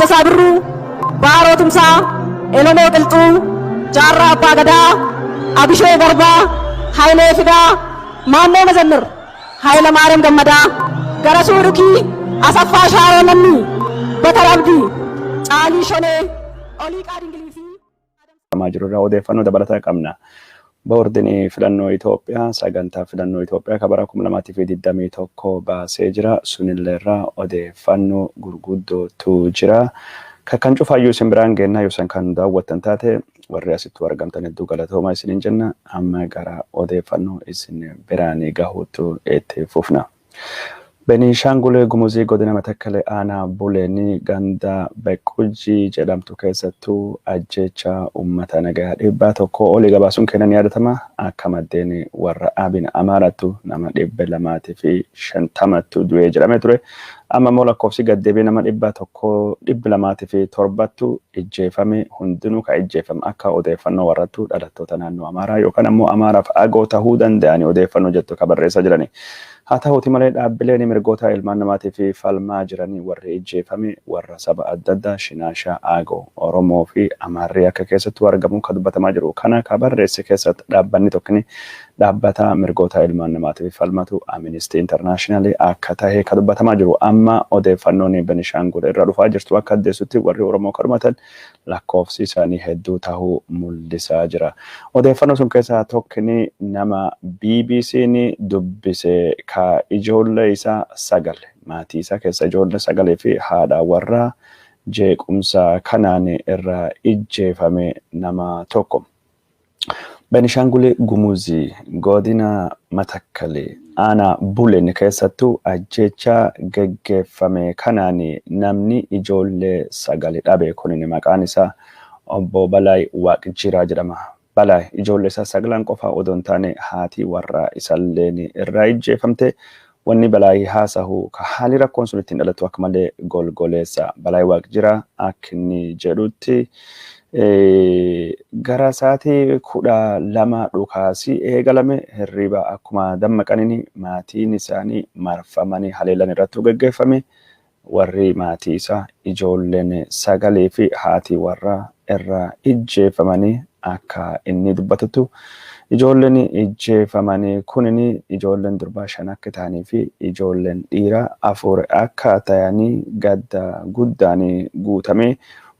Taaddasaa Birruu, Baaroo Tumsaa, Elemoo Qilxuu, Jaarraa Abbaa Gadaa, Abishee Garbaa, Hayilee Fidaa, Maammoo Mazammir, Hayilamaariyaam Gammadaa, Garasuu Dhukii, Asaffaa Shaaroo Lammii, Bakar Abdii, Caalii Shonee, Oliiqaa Dingilii fi jiru irraa odeeffannoo dabalataa qabna. Boordiin filannoo Itoophiyaa sagantaa filannoo Itoophiyaa kan bara 2021 baasee jira. Sunillee irraa odeeffannoo gurguddootu jira. Kan cufaayyuu isin biraan geennaa yoo isin kan daawwattan taate warri asittuu argamtan hedduu galatoomaa isiniin jenna. Amma gara odeeffannoo isin biraan gahuutu itti fufna. Beenishaangul Gumuzii godina Matakkale aanaa Buleenii ganda Beqqujjii jedhamtu keessattuu ajjecha uummata nagaa 100 olii gabaasuun kennan yaadatama. Akka maddeen warra Abin Amaarattu nama 250ttu du'ee jedhamee ture. Amma immoo lakkoofsi gaddeebi'ee nama 100 207ttu ijjeefame. Hundinuu kan ijjeefame akka odeeffannoo warrattu dhalattoota naannoo Amaaraa yookaan ammoo Amaaraaf agoo tahuu danda'anii odeeffannoo jettu kan barreessaa jirani. Haa ta'uuti malee dhaabbileen mirgoota ilmaan namaatii fi falmaa jiranii warri ijjeefame warra saba adda addaa Shinaashaa, Agoo, Oromoo fi Amaarrii akka keessattuu argamu kan dubbatamaa jiru. Kana kan barreesse keessatti dhaabbanni tokkini dhaabbata mirgoota ilmaan namaatii fi falmatu Amnesty International akka tahe kan dubbatamaa jiru. Amma odeeffannoon Benishaangul irra dhufaa jirtu akka addeessutti warri Oromoo kadhumatan lakkoofsi isaanii hedduu tahuu mul'isaa jira. Odeeffannoo sun keessaa tokkini nama BBC'n dubbise ka ijoollee isaa 9 maatii isaa keessa ijoollee 9 fi haadha warraa jeequmsa kanaan irra ijjeefame nama tokko. Benishaangul Gumuzii godina Matakkale aanaa Bulen keessattuu ajjeechaa geggeeffame kanaan namni ijoollee 9 dhabe kunin maqaan isaa obbo Balaay Waaqjiraa jedhama. Balaay ijoollee isaa 9 qofa odoo hin taane haati warra isalleen irraa ijjeefamte. Wanni Balaay haasahu ka haali rakkoon sun ittiin dhalattu akka malee golgoleessa. Balaay Waaqjiraa akka inni jedhutti gara sa'aatii 12 dhukaasii eegalame hirriba akkuma dammaqaniin maatiin isaanii marfamanii haleellan irratti geggeeffame. Warri maatii isaa ijoolleen 9 fi haati warraa irraa ijjeefamanii akka inni dubbatutti ijoolleen ijjeefamanii kunin ijoolleen durbaa 5 akka ta'anii fi ijoolleen dhiiraa 4 akka ta'anii gadda guddaan guutame.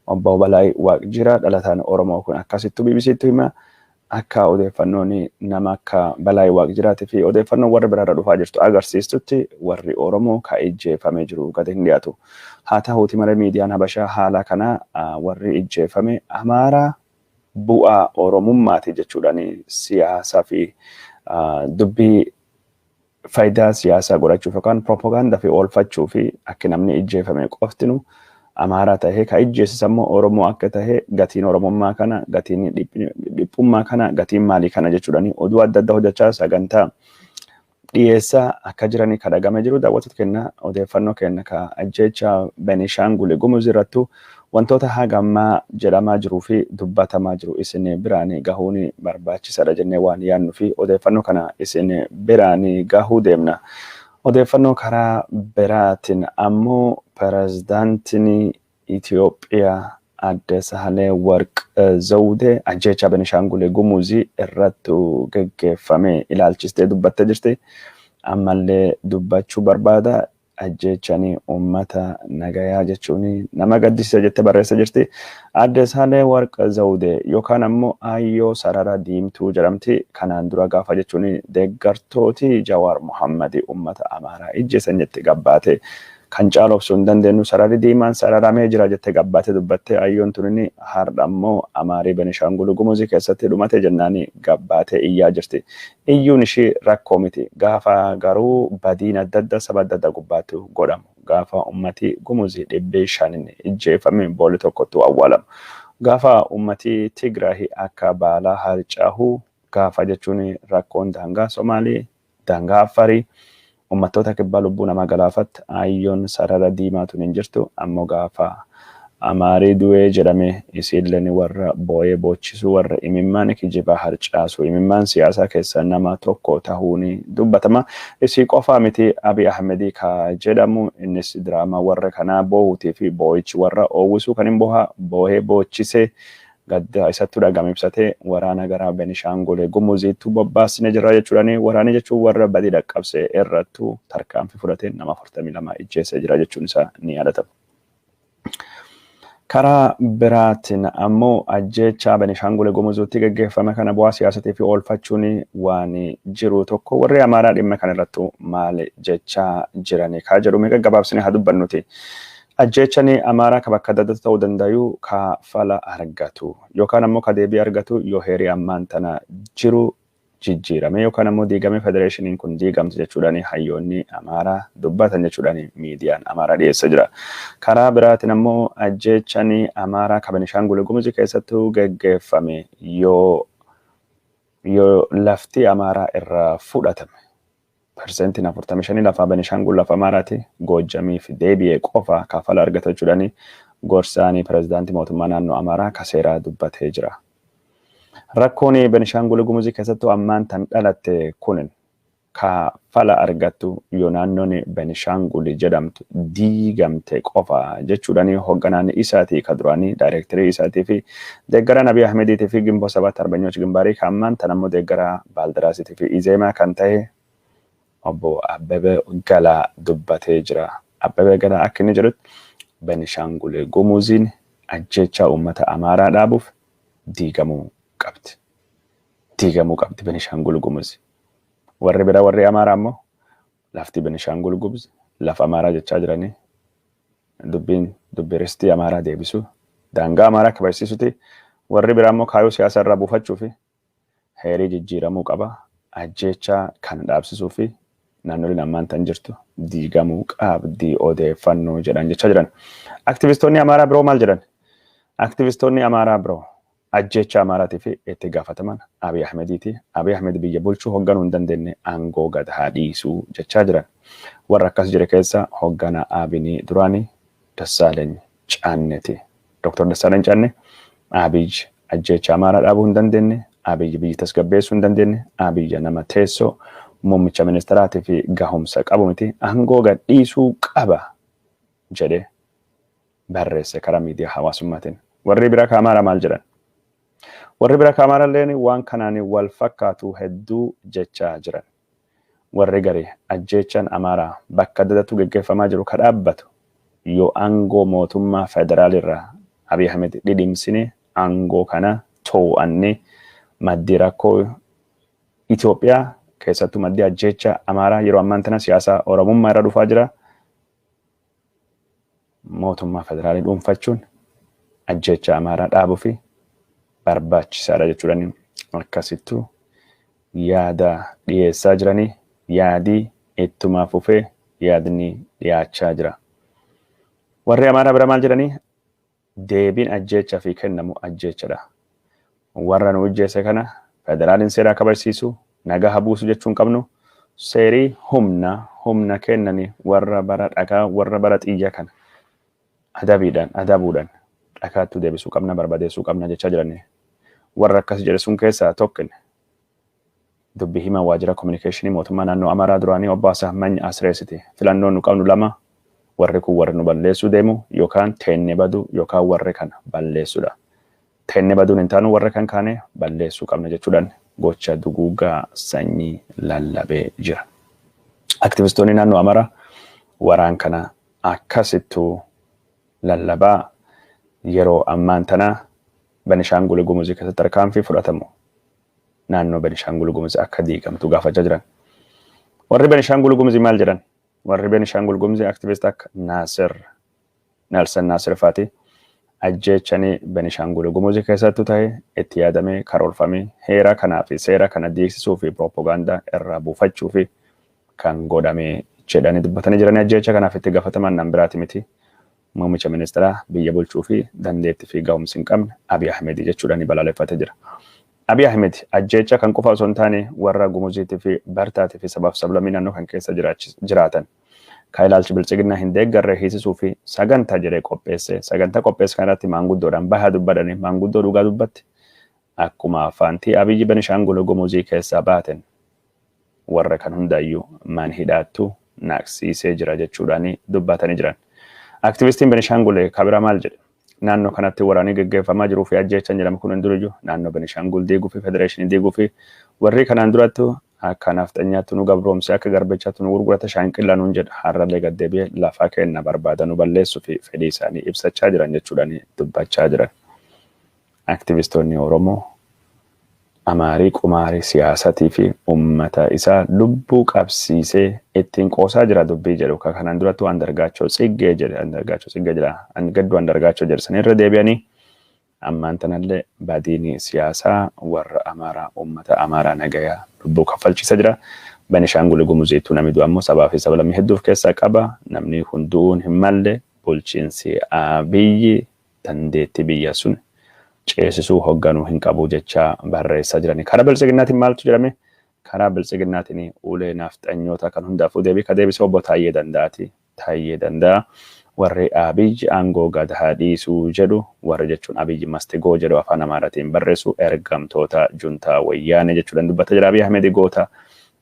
Obbo Balaay Waaqjiraa dhalataan Oromoo kun akkasittuu BBCtti hima. Akka odeeffannoon nama akka Balaay Waaqjiraatii fi odeeffannoon warra biraarra dhufaa jirtu agarsiistutti warri Oromoo ka ijjeefamee jiru gadi hin dhiyaatu. Haa ta'uuti malee miidiyaan Habashaa haala kana warri ijjeefame Amaaraa bu'aa Oromummaati jechuudhaan siyaasaa fi dubbii faayidaa siyaasaa godhachuuf yookaan propagaandaa fi oolfachuu fi akka namni ijjeefame qoftinu Amaaraa tahee ka ijjeesisa immoo Oromoo akka tahe gatiin Oromummaa kana gatiin dhiphummaa kana gatiin maalii kana jechuudhaan oduu adda addaa hojjechaa sagantaa dhiyeessaa akka jiranii ka dhagame jiru. Daawwattoota kenna odeeffannoo kenna ka ajjeecha Benishaangul Gumuz irrattu wantoota haga ammaa jedhamaa jiruu fi dubbatamaa jiru isin biraan gahuun barbaachisaadha jennee waan yaadnu fi odeeffannoo kana isin biraan gahuu deemna. Odeeffannoo karaa biraatiin ammoo pirezidaantiin Itoophiyaa adde Sahalee Warq Zawudee ajjeechaa Benishaangul Gumuzii irratti geggeeffame ilaalchistee dubbattee jirti. Ammallee dubbachuu barbaada. Ajjeechanii uummata nagayaa jechuun nama gaddisiisa jettee barreessa jirti. Adde Sahalee Warq Zawudee yookaan ammoo Aayyoo Sarara Diimtuu jedhamti. Kanaan dura gaafa jechuun deeggartooti Jawaar Mohammad uummata Amaaraa ijjeessan jette gabbaate. Kan caalu obsuu hin dandeenyu sararri diimaan sararamee jira jettee gabbaate dubbatte. Ayyoon tunini har'a ammoo Amaarii Benishaangul Gumuzii keessatti dhumate jennaani gabbaate iyyaa jirti. Iyyuun ishii rakkoo miti. Gaafa garuu badiin adda addaa saba adda addaa gubbaatti godhamu. Gaafa ummati Gumuzii 500 ijjeefame boolli tokkottu awwaalamu. Gaafa ummati Tigraahi akka baalaa harcaahu gaafa jechuun rakkoon daangaa Somaalii, daangaa Affarii, uummattoota kibbaa lubbuu namaa galaafatti ayyoon sarara diimaa tun hin jirtu. Ammoo gaafa Amaarii du'ee jedhame isiilleen warra boo'ee boochisuu, warra imimmaan kijibaa harcaasu, imimmaan siyaasaa keessa nama tokko tahuun dubbatama. Isii qofaa miti, Abiy Ahmedii ka jedhamu innis diraamaa warra kanaa boohuutii fi boo'ichi warra oowwisuu kan hin boha boohee boochisee gadda isattu dhagame ibsatee, waraana gara Benishaangul Gumuziitti bobbaasne jira jechuudhaan, waraana jechuun warra badii dhaqqabse irrattu tarkaanfii fudhatee nama 42 ijjeessee jira jechuun isaa ni yaadatama. Karaa biraatiin ammoo ajjeechaa Benishaangul Gumuzuutti gaggeeffame kana bu'aa siyaasatii fi oolfachuun waan jiru tokko, warri Amaaraa dhimma kana irrattu maal jechaa jirani kaa jedhu mee gaggabaabsine haa dubbannuti. Ajjeechani Amaaraa ka bakka adda addaatti ta'uu danda'u ka fala argatu yookaan ammoo ka deebii argatu yoo heerii ammaan tana jiru jijjiirame yookaan ammoo diigame, federeeshiniin kun diigamte jechuudhaan hayyoonni Amaaraa dubbatan jechuudhaan miidiyaan Amaaraa dhiyeessa jira. Karaa biraatiin ammoo ajjeechani Amaaraa ka Benishaangul Gumuz keessattuu geggeeffame yoo lafti Amaaraa irraa fudhatame, 45% lafaa Benishaangul lafa Amaaraati, Goojjamiif deebi'ee qofa kafala argata jechuudhaan gorsaanii pirezidaantii mootummaa naannoo Amaaraa ka seeraa dubbatee jira. Rakkoon Benishaangul Gumuz keessattuu ammaan tan dhalatte kun ka fala argattu yoo naannoon Benishaangul jedhamtu diigamte qofa jechuudhaan hoogganaan isaatii ka duraanii, daayirektarii isaatii fi deeggaraa Abiy Ahmediitii fi Gimboo Sabaatti Arbanyoch Gimbaarii, ka ammaan tan ammoo deeggaraa Baaldaraasiitii fi Izeemaa kan ta'e obbo Abbebe Galaa dubbatee jira. Abbebe Galaa akka inni jedhutti, Benishaangul Gumuziin ajjeechaa uummata Amaaraa dhaabuuf diigamuu qabdi. Diigamuu qabdi Benishaangul Gumuz. Warri biraa, warri Amaaraa ammoo lafti Benishaangul Gumuz lafa Amaaraa jechaa jiranii, dubbiin dubbii ristii Amaaraa deebisuu, daangaa Amaaraa kabajsiisuti. Warri biraa ammoo kaayoo siyaasaa irraa buufachuu fi heerii jijjiiramuu qaba. Ajjeechaa kana dhaabsisuu fi naannoleen ammaan tan jirtu diigamuu qabdi odeeffannoo jedhan jechaa jiran. Aktivistoonni Amaaraa biroo maal jedhan? Aktivistoonni Amaaraa biroo ajjeechaa Amaaraatii fi itti gaafataman Abiy Ahmediiti. Abiy Ahmed biyya bulchuu, hoogganuu hin dandeenye, aangoo gad haa dhiisuu jechaa jiran. Warra akkas jire keessa hoogganaa Abinii duraanii Dassaaleny Caanneeti. Dr. Dassaaleny Caanne Abiy ajjeechaa Amaaraa dhaabuu hin dandeenye, Abiy biyya tasgabbeessuu hin dandeenye, Abiy nama teessoo muummicha ministeeraatii fi gahumsa qabu miti, aangoo gad dhiisuu qaba jedhee barreesse karaa miidiyaa hawaasummaatiin. Warri biraa ka Amaaraa maal jedhan? Warri biraa ka Amaaraa illeen waan kanaan wal fakkaatu hedduu jechaa jiran. Warri gari ajjeechaan Amaaraa bakka adda addaatti geggeeffamaa jiru ka dhaabbatu yoo aangoo mootummaa federaalirraa Abiy Ahmed dhidhimsine, aangoo kana to'annee, maddii rakkoo Itoophiyaa keessattuu maddii ajjeechaa Amaaraa yeroo ammaan tana siyaasa Oromummaa irra dhufaa jira. Mootummaa federaalii dhuunfachuun ajjeechaa Amaaraa dhaabuu fi barbaachisaadha jechuudhaan akkasittuu yaada dhiyeessaa jiranii, yaadii ittuma fufee yaadni dhiyaachaa jira. Warri Amaaraa bira maal jedhanii? Deebiin ajjeechaa fi kennamu ajjeechadha. Warra nu ajjeese kana federaaliin seeraa kabachiisu, nagaa buusu jechuun qabnu, seerii humna kennanii warra bara dhagaa, warra bara xiyya kana adabiidhaan adabuudhaan dhakaattuu deebisuu qabna, barbadeessuu qabna jechaa jiranii. Warra akkas jedhe sun keessaa tokko dubbii himaa waajjira kominikeeshinii mootummaa naannoo Amaaraa duraanii obbo Asammany Asreesiti. Filannoon nu qabnu lama: warri kun warri nu balleessuu deemu, yookaan teennee badu yookaan warri kana balleessuudha. Teennee baduun hin taanu, warra kan kaane balleessuu qabna jechuudhaan gocha duguuggaa sanyii lallabee jira. Aktivistoonni naannoo Amaaraa waraan kana akkasittuu lallabaa yeroo ammaan tana Benishaangul Gumuzii keessatti tarkaanfii fudhatamu naannoo Benishaangul Gumuz akka diigamtu gaafachaa jiran. Warri Benishaangul Gumuzii maal jedhan? Warri Benishaangul Gumuzii aktivist akka Naasir Nelson Naasir faati ajjeechanii Benishaangul Gumuzii keessattuu ta'e itti yaadamee karoorfamee heera kanaa fi seera kana diigsisuu fi piroopagaandaa irraa buufachuu fi kan godhame jedhanii dubbatanii jiranii, ajjeecha kanaaf itti gaafataman nan biraati miti. Muummicha ministeeraa biyya bulchuu fi dandeettii fi gahumsi hin qabne Abiy Ahmed jechuudhaan balaaleffatee jira. Abiy Ahmed ajjeecha kan qofa osoo hin taane warra Gumuziitii fi Bartaatii fi sabaaf sablammii naannoo kan keessa jiraatan. Kan ilaalchi bilchiginaa hin deeggarre hiisisuu fi sagantaa jedhee qopheesse. Sagantaa qopheesse kanarratti maanguddoodhaan bahaa dubbadhanii maanguddoo dhugaa dubbatti. Akkuma afaantii Abiyyi Benishaangul Gumuzii keessaa baaten warra kan hundaayyuu man hidhaattu naqsiisee jira jechuudhaan dubbatanii jiran. Aktivistiin Benishaangul Kabira maal jedhe? Naannoo kanatti waraanni geggeeffamaa jiruu fi ajjeechaan jedhamu kun hin duriyyuu naannoo Benishaangul diiguu fi federeeshinii diiguu fi warri kanaan durattu akka nafxanyaatti nu gabroomse, akka garbichaatti nu gurgurata, shaanqillaa nuun jedha, har'allee gad deebi'ee lafa kenna barbaada nu balleessuu fi fedhii isaanii ibsachaa jiran jechuudhaan dubbachaa jiran. Aktivistoonni Oromoo Amaarii qumaarii siyaasatii fi ummata isaa lubbuu qabsiisee ittiin qoosaa jira dubbii jedhu ka kanaan duratti Andargaachoo Tsiggee jedhe, Andargaachoo Tsiggee jedha, Gadduu Andargaachoo jedhe san irra deebi'anii ammaan tanallee badiin siyaasaa warra Amaaraa ummata Amaaraa nagayaa lubbuu kaffalchiisa jira. Benishaangul Gumuziittuu namni du'u ammoo sabaa fi sablammii hedduu of keessaa qaba. Namni kun du'uun hin malle. Bulchiinsi Abiyyi dandeettii biyya sun ceesisuu hogganuu hin qabu jechaa barreessaa jirani. Karaa Biltsiginnaatiin maaltu jedhame? Karaa Biltsiginnaatiin ulee nafxanyoota kan hundaafuu deebii ka deebise obbo Taayyee Danda'aati. Taayyee Danda'a warri Abiy aangoo gad haa dhiisuu jedhu, warri jechuun Abiy must go jedhu afaan Amaaratiin barreessu ergamtoota juntaa Wayyaanee jechuudhaan dubbata jira. Abiy Ahmed goota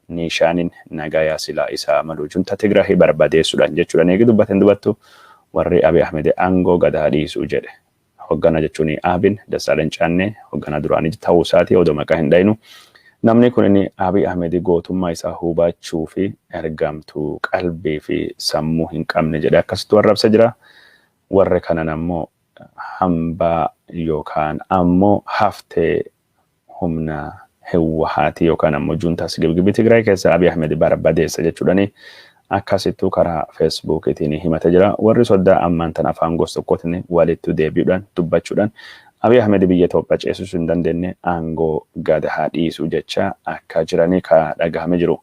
niishaanin nagayaa silaa isaa malu junta Tigrahi barbadeessuudhaan jechuudhaan eegi dubbateen dubattu warri Abiy Ahmed aangoo gad haa dhiisuu jedhe. Hoggana jechuun Abin Dassaaleny Caannee hoggana duraanii ta'uu isaati odoo maqaa hin dhayinu. Namni kun inni Abiy Ahmed gootummaa isaa hubachuu fi ergamtuu qalbii fi sammuu hin qabne jedhe akkasitti warrabsa jira. Warri kanan ammoo hambaa yookaan ammoo haftee humna Hiwwahaatii yookaan ammoo juntaa sigibgibii Tigraay keessa Abiy Ahmed barbadeessa jechuudhani akkasittuu karaa Feesbuukiitiin himate jira. Warri soddaa ammaan tan afaan gosa tokkootiin walittu deebi'uudhaan dubbachuudhaan Abiy Ahmed biyya Itoophiyaa ceesisuu hin dandeenye aangoo gad haa dhiisu jecha akka jiranii ka dhagahame jiru.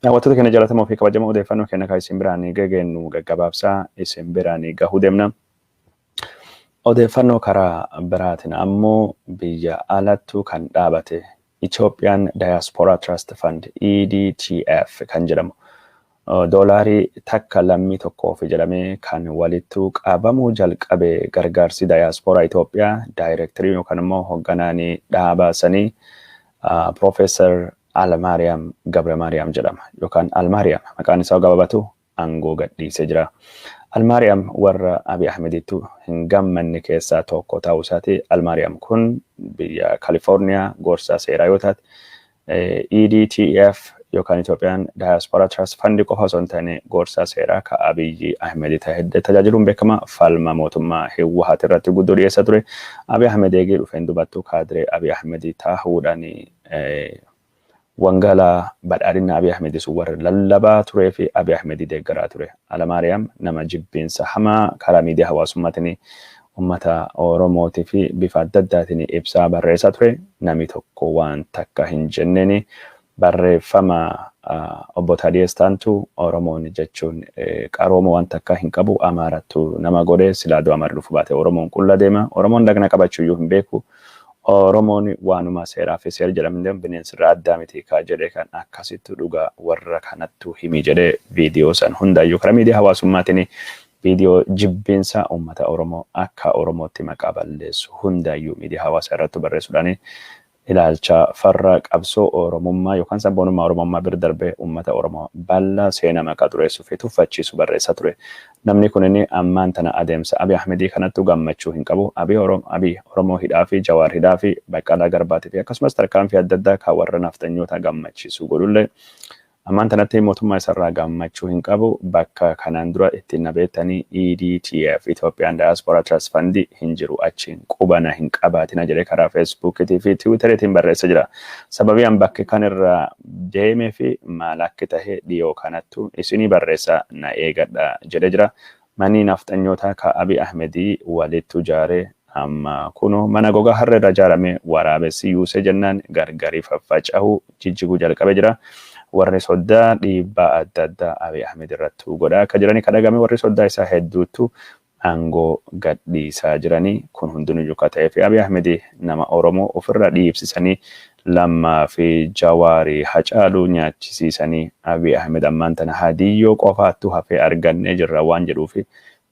Daawwattoota keenya jaallatamoo fi kabajamoo, odeeffannoo keenya kan isin biraan gageennu gaggabaabsaa isin biraan gahuu deemna. Odeeffannoo karaa biraatiin ammoo biyya alattu kan dhaabate Ethiopian Diaspora Trust Fund, EDTF kan jedhamu, doolaarii takka lammii tokkoof jedhamee kan walittu qabamuu jalqabe gargaarsi dayaaspooraa Itoophiyaa, daayirektarii yookaan immoo hoogganaan dhaaba sanii Piroofeesar Almaariyaam Gabramaariyaam jedhama yookaan Almaariyaam maqaan isaa gabaabatu aangoo gadhiisee jira. Almaariyaam warra Abiy Ahmedittu hin gammanne keessaa tokko ta'uu isaati. Almaariyaam kun biyya Kaalifoorniyaa gorsaa seeraa yoo taate, EDTF yookaan Itoophiyaan Diaspora Trust Fund qofa osoo hin taane gorsaa seeraa ka Abiy Ahmed ta'e tajaajiluun beekama. Falma mootummaa Hiwwahat irratti guddoo dhiyeessaa ture. Abiy Ahmed eegee dhufeen dubattu kaadiree Abiy Ahmed taa'uudhaan wangalaa badhaadhina Abiy Ahmed sun warra lallabaa turee fi Abiy Ahmed deeggaraa ture. Alamaariyaam nama jibbiinsa hamaa karaa miidiyaa hawaasummaatiin uummata Oromootii fi bifa adda addaatiin ibsaa barreessaa ture. Namni tokko waan takka hin jenneeni barreeffama obbo Taadiyees Taantuu Oromoon jechuun qarooma waan takka hin qabu, Amaarattu nama godhe, silaa du'a Amaarri dhufu baate Oromoon qulla deema, Oromoon dhagna qabachuu iyyuu hin beeku, Oromoon waanuma seeraa fi seera jedhamne bineensirraa addaa miti kaa jedhe kan akkasittu dhugaa warra kanattu himi jedhee viidiyoo san hundaayyuu karaa miidiyaa hawaasummaatiin viidiyoo jibbiinsa uummata Oromoo akka Oromootti maqaa balleessu hundaayyuu miidiyaa hawaasaa irratti barreessuudhaan ilaalcha farra qabsoo Oromummaa yookaan sabboonummaa Oromummaa bira darbee uummata Oromoo bal'aa seenaa maqaa xureessuu fi tuffachiisu barreessaa ture. Namni kun inni ammaan tana adeemsa Abiy Ahmedii kanattu gammachuu hin qabu. Abiy Oromoo hidhaa fi Jawaar hidhaa fi Baqqalaa Garbaatii fi akkasumas tarkaanfii adda addaa kan warra nafxanyoota gammachiisu godhullee ammaan tanatti mootummaa isarraa gammachuu hin qabu. Bakka kanaan dura ittiin na beektanii EDTF, Ethiopian Diaspora Trust Fund, hin jiru, achiin qubana hin qabaatina jedhee karaa Feesbuukiitii fi Tiwiiteriitiin barreessa jira. Sababii an bakki kan irra deemee fi maal akki tahe dhiyoo kanattu isinii barreessa, na eegadha jedhee jira. Manii nafxanyootaa ka Abiy Ahmedii walittu jaare amma kunoo mana gogaa harree irraa ijaarame waraabessi yuusee jennaan gargari faffaca'uu jijjiguu jalqabe jira. Warri soddaa dhiibbaa adda addaa Abiy Ahmed irrattu godhaa akka jiranii ka dhagame, warri soddaa isaa hedduuttu aangoo gadhiisaa jiranii. Kun hundinuyyuu ka ta'ee fi Abiy Ahmed nama Oromoo ofirra dhiibsisanii Lammaa fi Jawaarii Hacaaluu nyaachisiisanii Abiy Ahmed ammaan tana hadiyyoo qofaattu hafee argannee jirra waan jedhuufi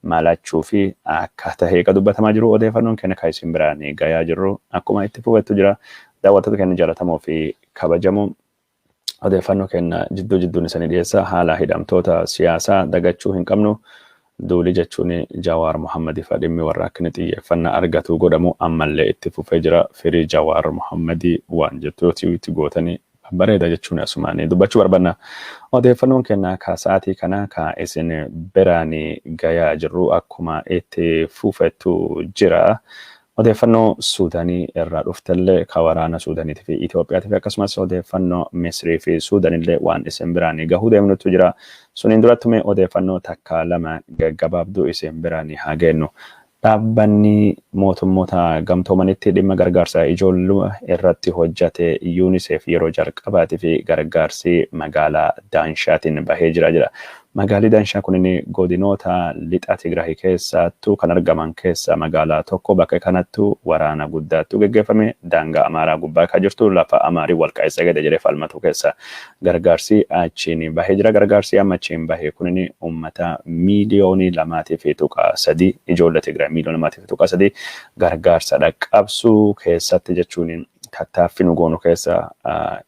malachuu fi akka tahee ka dubbatamaa jiru. Odeeffannoon keenya kan isin biraan gayaa jirru akkuma itti fufettu jira. Daawwattoota keenya jaallatamoo fi kabajamoo, odeeffannoo keenya jidduu jidduun isanii dhiyeessa. Haala hidhamtoota siyaasaa dagachuu hin qabnu. Duuli jechuun Jawaar Mohammadii fa dhimmi warra akka inni xiyyeeffannaa argatu godhamu ammallee itti fufee jira. Firii Jawaar Mohammadii waan jettu yoo tiwiitti gootanii bareeda jechuun asumaan dubbachuu barbaanna. Odeeffannoon keenya ka sa'aatii kana ka isin biraan gayaa jirru akkuma itti fufettu jira. Odeeffannoo Suudaanii irraa dhuftellee, ka waraana Suudaaniitii fi Itoophiyaatii fi akkasumas odeeffannoo Misrii fi Suudanillee waan isin biraan gahuu deemnutu jira. Suniin duratti mee odeeffannoo takka lama gaggabaabduu isin biraan haa geennu. Dhaabbanni Mootummoota Gamtoomanitti dhimma gargaarsa ijoolluma irratti hojjate UNICEF yeroo jalqabaatii fi gargaarsi magaalaa Daanshaatiin bahee jira jedha. Magaalli Danshaa kunin godinoota lixa Tigraay keessattuu kan argaman keessa magaalaa tokko. Bakka kanattu waraana guddaattu geggeeffame. Daangaa Amaaraa gubbaa kan jirtu, lafa Amaarii Walqaayit Tsegede jedhee falmatu keessa gargaarsi achiin bahee jira. Gargaarsi amma achiin bahee kunin uummata 2.3 miiliyoonii, ijoollee Tigraay 2.3 miiliyoonii gargaarsa dhaqqabsuu keessatti jechuun tattaaffii nu goonu keessa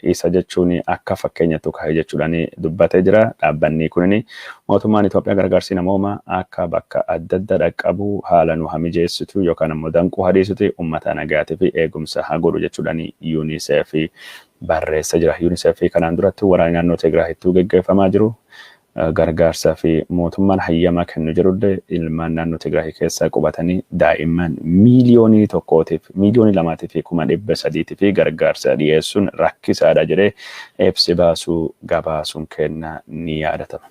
isa jechuun akka fakkeenyattu kaa'e jechuudhaan dubbatee jira. Dhaabbanni kunin mootummaan Itoophiyaa gargaarsi namooma akka bakka adda adda dhaqqabu haala nu hamijeessitu yookaan ammoo danquu hadiisuti uummata nagaatii fi eegumsa haa godhu jechuudhaan UNICEF barreessee jira. UNICEF kanaan duratti waraanni naannoo Tigraayittuu geggeeffamaa jiru gargaarsaa fi mootummaan hayyamaa kennu jedhullee ilmaan naannoo Tigraay keessa qubatanii daa'imman 1 miiliyooniitiif 2.3 miiliyoonii fi gargaarsa dhiyeessuun rakkisaadha jedhee ibsi baasuu gabaasuun kenna ni yaadatama.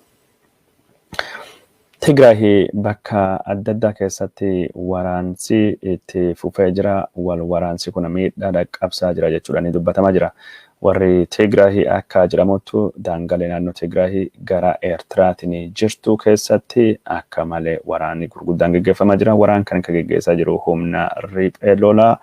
Tigraay bakka adda addaa keessatti waraansi itti fufee jira. Wal waraansi kun miidhaa dhaqqabsaa jira jechuudhaan ni dubbatamaa jira. Warri Tigraay akka jedhamutti daangalee naannoo Tigraay gara Eertiraatiin jirtu keessatti akka malee waraanni gurguddaan geggeeffamaa jira. Waraan kan geggeessaa jiru humna riphee lolaa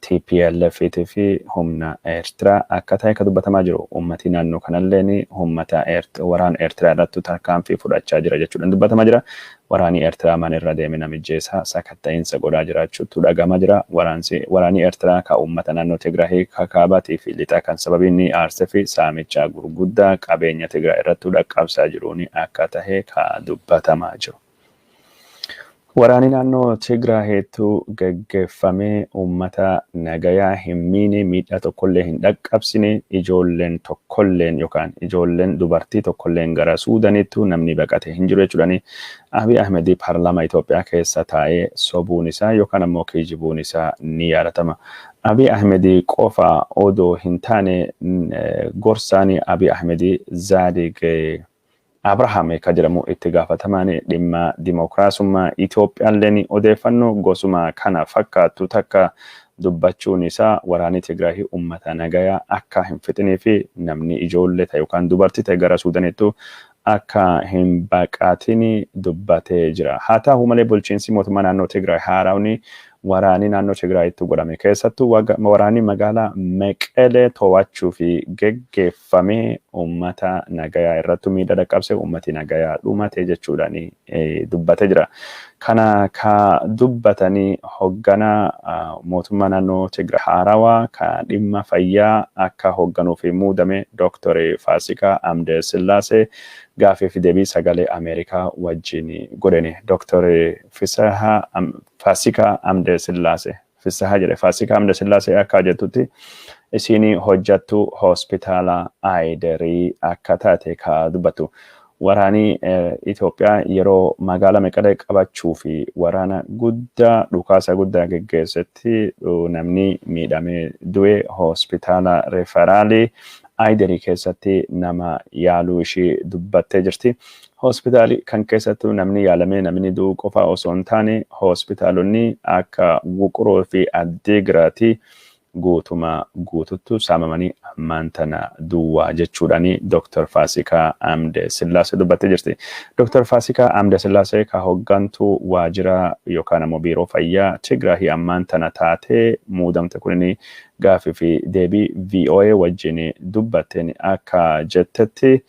TPLF fi humna Eertiraa akka ta'e kan dubbatamaa jiru. Uummatii naannoo kanallee uummata waraana Eertiraa irratti tarkaanfii fudhachaa jira jechuudhaan dubbatamaa jira. Waraanni Eertiraa mana irra deeme namijjeessaa sakatta'iinsa godhaa jiraachuutu dhagahamaa jira. Waraanni Eertiraa kan uummata naannoo Tigraay kaabaatii fi lixaa kan sababii inni aarsee fi saamicha gurguddaa qabeenya Tigraay irratti dhaqqabsaa jiruun akka ta'e kan dubbatamaa jiru. Waraanni naannoo Tigraayitu geggeeffamee uummata nagayaa hin miine, miidhaa tokkollee hin dhaqqabsine, ijoolleen tokkolleen yookaan ijoolleen dubartii tokkolleen gara Suudanittu namni baqate hin jiru jechuudhaani Abiy Ahmed paarlaamaa Itoophiyaa keessa taa'ee sobuun isaa yookaan ammoo kijibuun isaa ni yaadatama. Abiy Ahmed qofa odoo hin taane, gorsaan Abiy Ahmed Zaadig Abrahaam kan jedhamu, itti gaafatamaan dhimma dimookiraasummaa Itoophiyaalleen odeeffannoo gosuma kana fakkaattu takka dubbachuun isaa waraanni Tigraay uummata nagayaa akka hin fixinii fi namni ijoollee ta'e yookaan dubartii ta'e gara Suudanittu akka hin baqatin dubbatee jira. Haa ta'u malee, bulchiinsi mootummaa naannoo Tigraay haaraawni waraanni naannoo Tigraayitti godhame, keessattuu waraanni magaalaa Meqelee to'achuu fi geggeeffamee, uummata nagayaa irratti miidhaa dhaqqabse, uummati nagayaa dhumate jechuudhaan dubbatee jira. Kana ka dubbatanii hoogganaa mootummaa naannoo Tigraay haarawaa ka dhimma fayyaa akka hoogganuuf muudame Dr. Faasikaa Amde Sillaasee gaafii fi deebii Sagalee Ameerikaa wajjin godhani. Dr. Faasikaa Amde Sillaasee, Fisahaa jedhe, Faasikaa Amde Sillaasee akka jettutti isiin hojjattu hospitaala Ayidarii akka taate ka dubbatu. Waraanni Itoophiyaa yeroo magaalaa Meqalee qabachuu fi waraana guddaa dhukaasa guddaa geggeessetti namni miidhamee du'e hospitaala referaalii Ayidarii keessatti nama yaaluu ishii dubbattee jirti. Hospitaalii kan keessattuu namni yaalamee namni du'uu qofa osoo hin taane, hospitaalonni akka Wuquroo fi Addiigiraatii Guutuma guututtu saamamanii ammaan tana duwwaa jechuudhaani Dr. Faasikaa Amde Sillaasee dubbattee jirti. Dr. Faasikaa Amde Sillaasee ka hoggantuu waajjira yookaan ammoo biiroo fayyaa Tigraahii ammaan tana taatee muudamte kunini gaafii fi deebii VOA wajjin dubbatteen akka jettetti,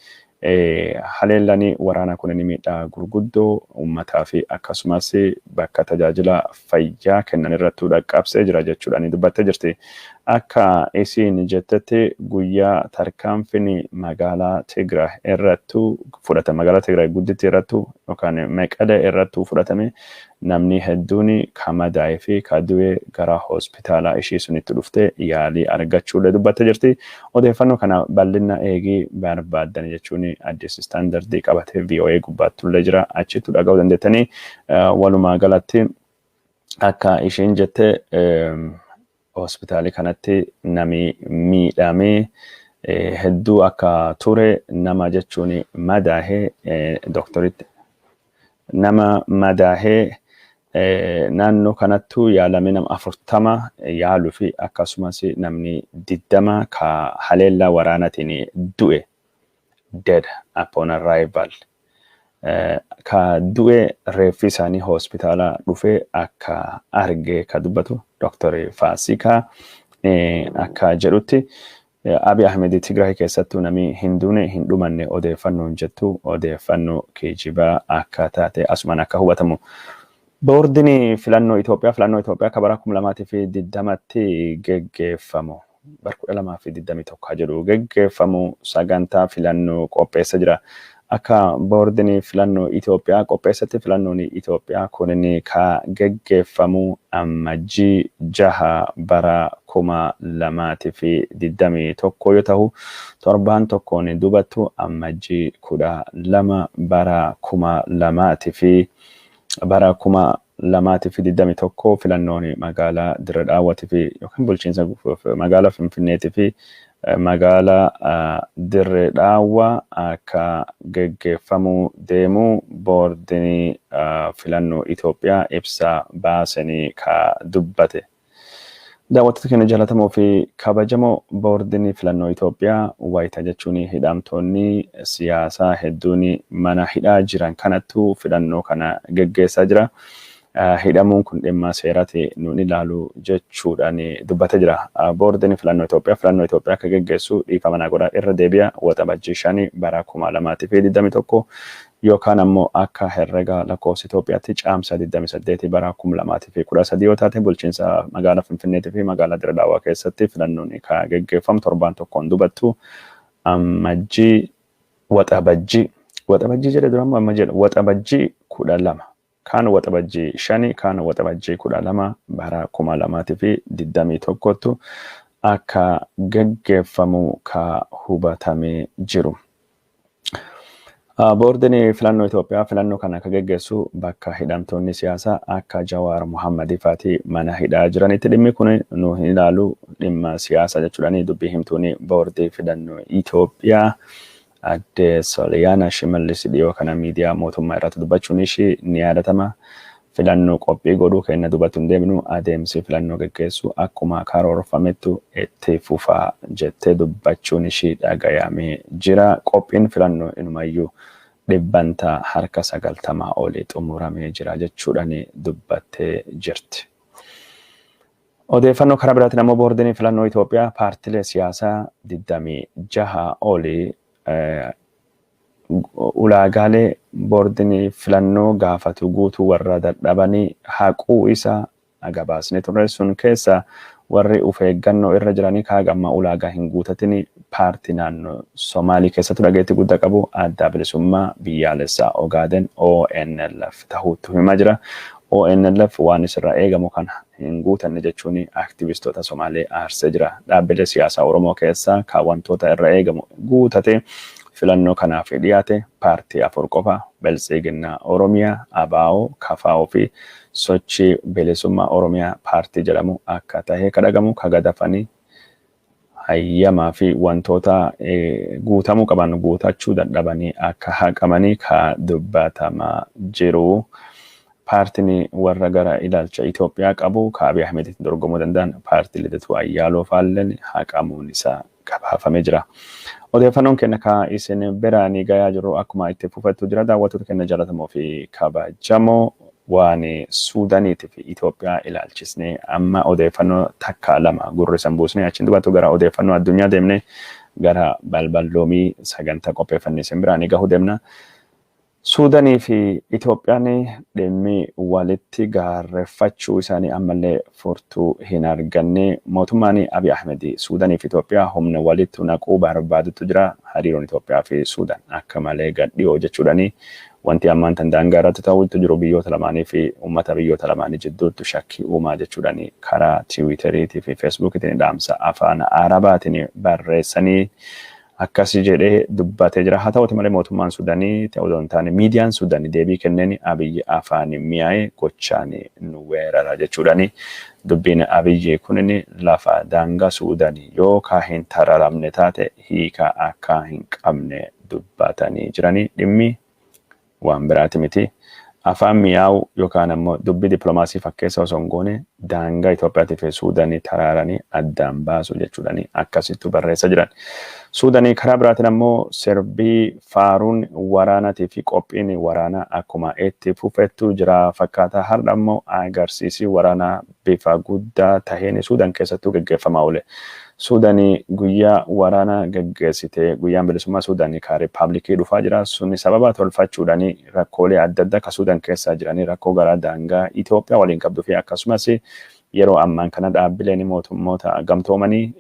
haleellani waraana kunin miidhaa gurguddoo uummataa fi akkasumas bakka tajaajila fayyaa kennan irrattuu dhaqqabsee jira jechuudhaan dubbattee jirti. Akka isiin jettetti, guyyaa tarkaanfiin magaalaa Tigraay irrattuu fudhatame, magaalaa Tigraay gudditti irrattuu yookaan Meqalee irrattuu fudhatame, namni hedduun ka madaa'ee fi ka du'e gara hospitaalaa ishii sunitti dhuftee yaalii argachuullee dubbattee jirti. Odeeffannoo kana bal'ina eegii barbaaddan jechuun Addis Standardii qabatee VOA gubbaatullee jira, achittu dhaga'uu dandeettanii. Walumaa galatti akka ishiin jette, hospitaalii kanatti nami miidhamee hedduu akka ture, nama jechuun madaahee, dooktoritti nama madaahee naannoo kanattu yaalame nama 40 yaaluu fi akkasumas namni 20 ka haleellaa waraanaatiin du'e, dead upon arrival, ka du'e reeffi isaanii hospitaala dhufee akka arge ka dubbatu Dr. Faasikaa akka jedhutti, Abiy Ahmed Tigraay keessattuu namni hin duune, hin dhumanne odeeffannoon jettu odeeffannoo kijibaa akka taate asumaan akka hubatamu. Boordiin filannoo Itoophiyaa filannoo Itoophiyaa akka bara 2020tti geggeeffamu, bara 2021 jedhu geggeeffamu, sagantaa filannoo qopheessa jira. Akka boordiin filannoo Itoophiyaa qopheessatti, filannoon Itoophiyaa kunin ka geggeeffamu Ammajjii 6 bara 2021 yoo ta'u, torbaan tokkoon dubattu Ammajjii 12 bara 2021 filannoon magaalaa Dirre Daawwatii fi yookaan bulchiinsa magaalaa Finfinneetii fi magaalaa Dirre Daawwaa akka geggeeffamuu deemu boordiin filannoo Itoophiyaa ibsa baasanii ka dubbate. Daawwattoota keenya jaallatamoo fi kabajamoo, boordiin filannoo Itoophiyaa wayita jechuun hidhamtoonni siyaasaa hedduun mana hidhaa jiran kanattu filannoo kana geggeessaa jira. Hidhamuun kun dhimma seeraati nuun ilaalu jechuudhaan dubbatee jira. Boordiin filannoo Itoophiyaa filannoo Itoophiyaa akka geggeessu, dhiifama naa godhaa, irra deebi'a, Waxabajjii 5 bara 2021 yookaan ammoo akka herrega lakkoofsa Itoophiyaatti Caamsaa 28 bara 2013 yoo taate, bulchiinsa magaalaa Finfinneetii fi magaalaa Dirre Daawwaa keessatti filannoon ka geggeeffamu torbaan tokkoon dubattu Ammajjii, Waxabajjii, Waxabajjii jedhe dura, amma jedha, Waxabajjii 12, kaan Waxabajjii 5, kaan Waxabajjii 12 bara 2021ttu akka geggeeffamu ka hubatamee jiru. Boordiin filannoo Itoophiyaa filannoo kana akka geggeessu bakka hidhamtoonni siyaasaa akka Jawaar Muhammadii fa'aati mana hidhaa jiranitti dhimmi kun nu hin ilaalu, dhimma siyaasaa jechuudhaan dubbii himtuun boordii filannoo Itoophiyaa adde Sooliyaana Shimallis dhiyoo kana miidiyaa mootummaa irratti dubbachuun ishii ni yaadatama. Filannoo qophii godhuu keenya dubbatu hin deemnu, adeemsi filannoo geggeessu akkuma karoorfamettu itti fufaa jettee dubbachuun ishii dhagayamee jira. Qophiin filannoo inumayyuu dhibbantaa harka 90 olii xumuramee jira jechuudhaan dubbattee jirti. Odeeffannoo karaa biraatiin ammoo boordiin filannoo Itoophiyaa paartilee siyaasaa 26 olii ulaagaalee boordiin filannoo gaafatu guutuu warra dadhabanii haquu isaa gabaasne turre. Sun keessa warri of eeggannoo irra jiranii kaagamma ulaagaa hin guutatin paartii naannoo Somaalii keessatti dhageettii guddaa qabu Adda Bilisummaa Biyyaalessaa Ogaaden ONLF ta'uutu himaa jira. ONLF waan isirraa eegamu kana hin guutanne jechuun aktivistoota Somaalee aarsee jira. Dhaabbilee siyaasaa Oromoo keessaa kan wantoota irra eegamu guutate filannoo kanaaf dhiyaate paartii afur qofa: Biltsiginnaa Oromiyaa, ABO, KFO fi Sochii Bilisummaa Oromiyaa paartii jedhamu akka tahe kadhagamu kagadafanii hayyamaa fi wantoota guutamuu qaban guutachuu dadhabanii akka haqamanii ka dubbatamaa jiru. Paartiin warra gara ilaalcha Itoophiyaa qabu ka Abiy Ahmeditti dorgomuu danda'an paartii Lidatuu Ayyaaloo faalleen haqamuun isaa gabaafamee jira. Odeeffannoon keenya ka isin biraanii gayaa jiru akkuma itti fufettu jira. Daawwattoota keenya jaallatamoo fi kabajamoo, waan Suudaaniitii fi Itoophiyaa ilaalchisnee amma odeeffannoo takka lama gurrisan buusnee, achiin dubattu gara odeeffannoo addunyaa deemnee gara balballoomii sagantaa qopheeffannee isin biraanii gahuu deemna. Suudaanii fi Itoophiyaan dhimmi walitti gaarreeffachuu isaanii ammallee furtuu hin arganne. Mootummaan Abiy Ahmed Suudaanii fi Itoophiyaa humna walitti naquu barbaadutu jira. Hariiroon Itoophiyaa fi Suudaan akka malee gad dhiyoo jechuudhaani wanti ammaan tan daangaa irratti ta'utu jiru biyyoota lamaanii fi uummata biyyoota lamaanii jidduutti shakkii uumaa jechuudhaani karaa Tiwiiteriitii fi Feesbuukiitiin dhaamsa afaan Arabaatiin barreessanii akkasi jedhee dubbatee jira. Haa ta'uti malee mootummaan Sudaanii ta'uu hin taane miidiyaan Sudaanii deebii kenneen Abiyyi afaan mi'aa'ee gochaan nu weerara jechuudhaani dubbiin Abiyyi kunin lafa daangaa Sudaanii yoo ka hin tararamne taate hiika akka hin qabne dubbatanii jiranii. Dhimmi waan biraati miti. Afaan mi'aawu yookaan ammoo dubbii dippiloomaasii fakkeessa osoo hin goone daangaa Itoophiyaatii fi Suudaanii taraaranii addaan baasu jechuudhaani akkasittu barreessa jiran. Suudaanii karaa biraatiin ammoo sirbii faaruun waraanaatii fi qophiin waraanaa akkuma itti fufettu jira fakkaata. Har'a ammoo agarsiisii waraanaa bifa guddaa taheen Suudaan keessattuu gaggeeffamaa oole. Suudaanii guyyaa waraanaa gaggeessite, guyyaan bilisummaa Suudaanii ka riippaabilikii dhufaa jira. Suni sababa tolfachuudhaani rakkoolee adda addaa ka Suudaan keessa jiranii, rakkoo gara daangaa Itoophiyaa waliin qabduu fi akkasumas yeroo ammaan kana dhaabbileen mootummoota gamtoomanii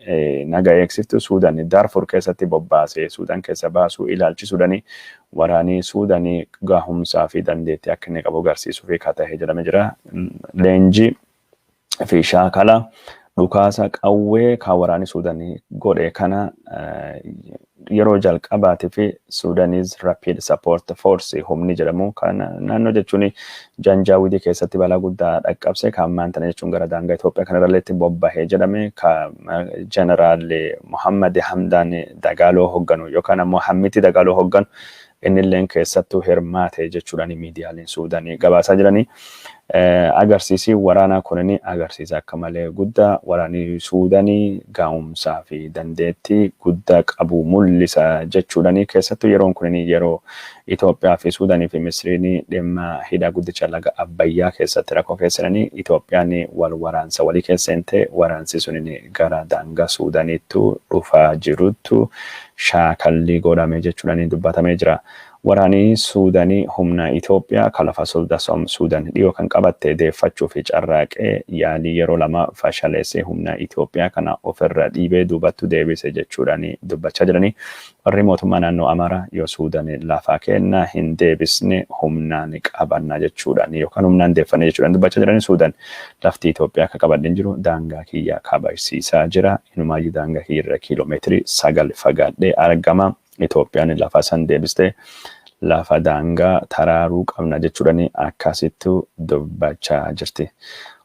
naga eegsiftu Suudaan Daarfur keessatti bobbaasee Suudaan keessa baasuu ilaalchisuudhaani waraanii Suudaanii gahumsaa fi dandeettii akka inni qabu agarsiisuu fi ka ta'e jedhamee jira. Leenjii fi shaakala dhukaasa qawwee kan waraanni Suudaanii godhe kana yeroo jalqabaatii fi Sudanese Rapid Support Force humni jedhamu kan naannoo jechuun Janjaawidii keessatti balaa guddaa dhaqqabse, kan ammaan tana jechuun gara daangaa Itoophiyaa kanarralleetti bobbahee jedhame, kan Jeneraal Muhammad Hamdaan Dagaaloo hogganu yookaan ammoo Hammiti Dagaaloo hogganu innilleen keessattuu hirmaate jechuudhaan miidiyaaleen Suudaanii gabaasaa jiranii. Agarsiisi waraanaa kunin agarsiisa akka malee guddaa waraanni Suudaanii ga'umsaa fi dandeettii guddaa qabu mul'isa jechuudhaan, keessattuu yeroon kunin yeroo Itoophiyaa fi Suudaanii fi Misiriin dhimma hidha guddicha laga Abbayyaa keessatti rakkoo keessanii Itoophiyaan wal waraansa walii keesseente waraansi sunin gara daangaa Suudaaniittu dhufaa jiruttu shaakalli godhame jechuudhaan dubbatamee jira. Waraanni Suudaanii humna Itoophiyaa kan lafa Suudaan dhiyoo kan qabatte deeffachuu fi carraaqee yaalii yeroo lama fashaleessee humna Itoophiyaa kana ofirra dhiibee duubattu deebise jechuudhaan dubbachaa jiranii. Warri mootummaa naannoo Amaaraa yoo Suudaan lafa kenna hin deebisne humnaan qabanna jechuudhaan yookaan humnaan deeffanne jechuudhaan dubbachaa jiranii. Suudaan lafti Itoophiyaa akka qabadhe jiru, daangaa kiyya kabajsiisaa jira. Inumaayyuu daangaa kiyya irra kiiloomeetirii 9 fagaadhee argama. Itoophiyaan lafa san deebistee lafa daangaa taraaruu qabna jechuudhaan akkasittu dubbachaa jirti.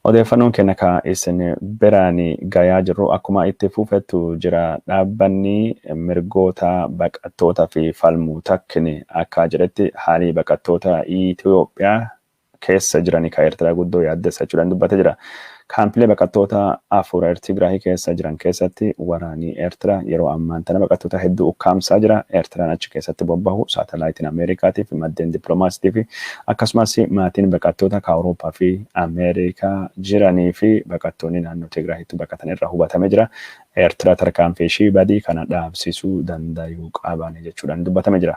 Odeeffannoon keenya ka isin biraan gayaa jirru akkuma itti fufettu jira. Dhaabbanni mirgoota baqattoota fi falmuu takkini akka jedhetti haalli baqattoota Itoophiyaa keessa jiranii ka Eertiraa guddoo yaaddessa jechuudhaan dubbatee jira. Kaampilee baqattoota afur Tigraay keessa jiran keessatti waraanni Eertiraa yeroo ammaan tana baqattoota hedduu ukkaamsaa jira. Eertiraan achi keessatti bobbahu saatalaayitiin Ameerikaatii fi maddeen dippiloomaasiitii fi akkasumas maatiin baqattoota ka Awurooppaa fi Ameerikaa jiranii fi baqattoonni naannoo Tigraayitti baqatan irraa hubatamee jira. Eertiraa tarkaanfii ishii badii kana dhaabsisuu danda'uu qaban jechuudhaan dubbatamee jira.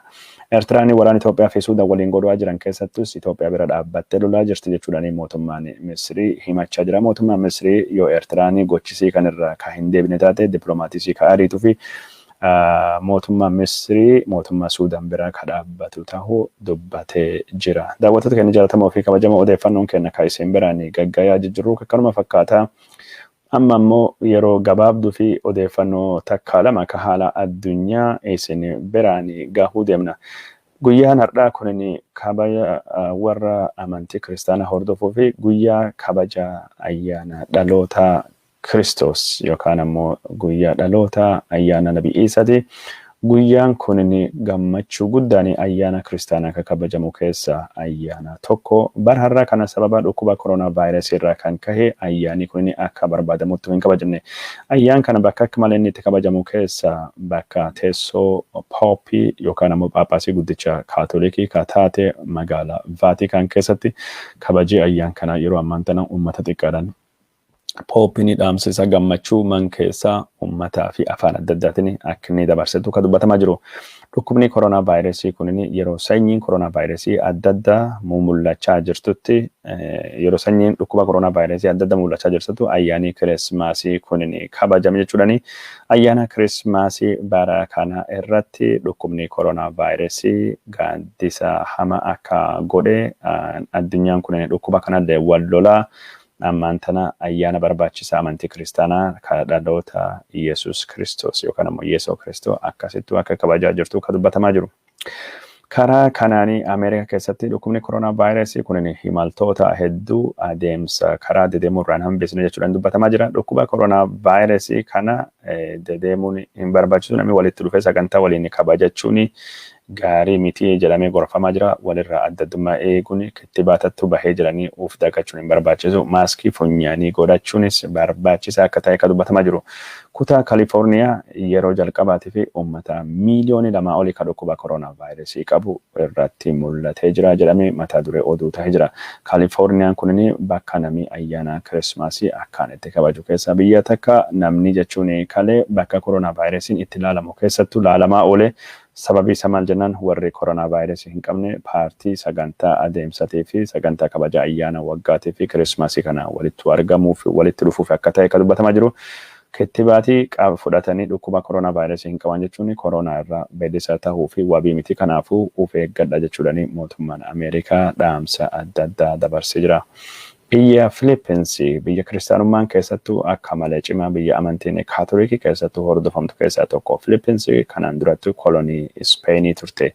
Eertiraan waraana Itoophiyaa fi Suudaan waliin godhaa jiran keessattus Itoophiyaa bira dhaabbattee lolaa jirti jechuudhaan mootummaan Misrii himachaa jira. Mootummaan Misrii yoo Eertiraan gochisii kanirraa ka hin deebine taate dippiloomaatiisii ka ariituu fi mootummaan Misrii mootummaa Suudaan bira ka dhaabbatu ta'uu dubbatee jira. Daawwattoota keenya jaallatamoo fi kabajamoo, odeeffannoon keenya ka isin biraan gaggayaa jijjiirru akkanuma fakkaata. Amma immoo yeroo gabaabduu fi odeeffannoo takka lama ka haala addunyaa isin biraan gahuu deemna. Guyyaan har'aa kunin kabaja warra amantii kiristaanaa hordofuu fi guyyaa kabaja ayyaana dhaloota Kiristoos yookaan ammoo guyyaa dhaloota ayyaana Nabi Iisaati. Guyyaan kun gammachuu guddaan ayyaana kiristaanaa akka kabajamu keessaa ayyaana tokko. Bara har'aa kana sababa dhukkuba koronaa vaayirasii irraa kan kahe ayyaanni kun akka barbaadamutti hin kabajamne. Ayyaan kana bakka akka malee inni itti kabajamu keessaa bakka teessoo pooppii yookaan ammoo Phaaphaasii guddicha Kaatolikii ka taate magaalaa Vaatikaan keessatti kabajii ayyaan kana yeroo ammaan tana uummata xiqqaadhaan pooppiin dhaamsa isa gammachuu man keessaa uummataa fi afaan adda addaatiin akka inni dabarsetu kan dubbatamaa jiru. Dhukkubni koronaa vaayirasii kun yeroo sanyiin koronaa vaayirasii adda addaa mul'achaa jirtutti, yeroo sanyiin dhukkuba koronaa vaayirasii adda addaa mul'achaa jirtutti ayyaanni kirismaasii kun kabajame jechuudhaani. Ayyaana kirismaasii bara kana irratti dhukkubni koronaa vaayirasii gaaddisa hama akka godhe, addunyaan kun dhukkuba kanallee wal lolaa, ammaan tana ayyaana barbaachisaa amantii kiristaanaa ka dhaloota Yesuus Kiristoos yookaan ammoo Yesuus Kiristoos akkasittuu akka kabajaa jirtu kan dubbatamaa jiru. Karaa kanaanii Ameerikaa keessatti dhukkubni koronaa vaayirasii kun imaltoota hedduu adeemsa karaa dedeemuu irraan hambisne jechuudhaan dubbatamaa jira. Dhukkuba koronaa vaayirasii kana dedeemuun hin barbaachisu, namni walitti dhufee sagantaa waliin kabajachuun gaarii miti jedhamee gorfamaa jira. Walirraa adda addummaa eeguun, kittibaatattu bahee jiranii uf dagachuun hin barbaachisu. Maaskii funyaanii godhachuunis barbaachisaa akka ta'e kan dubbatamaa jiru. Kutaa Kaalifoorniyaa yeroo jalqabaatii fi uummata miiliyoonii 2 olii kan dhukkuba koronaa vaayirasii qabu irratti mul'atee jira jedhamee mata duree oduu ta'ee jira. Kaalifoorniyaan kunin bakka namni ayyaana kirismaasii akkaan itti kabaju keessaa biyya takka. Namni jechuun kalee bakka koronaa vaayirasiin itti ilaalamu keessattuu laalamaa oole. Sababii isa maal jennaan, warri koronaa vaayirasii hin qabne paartii sagantaa adeemsatee fi sagantaa kabaja ayyaana waggaatii fi kirismaasii kana walitti argamuu fi walitti dhufuuf akka ta'e kan dubbatamaa jiru. Kittibaatii fudhatanii dhukkuba koronaa vaayirasii hin qaban jechuun koronaa irraa bilisa tahuu fi wabii miti. Kanaafuu of eeggadha jechuudhaan mootummaan Ameerikaa dhaamsa adda addaa dabarsee jira. Biyya Filippins, biyya kiristaanummaan keessattuu akka malee cimaa, biyya amantiin Kaatolikii keessattuu hordofamtu keessaa tokko. Filippins kanaan duratti kolonii Ispeenii turte.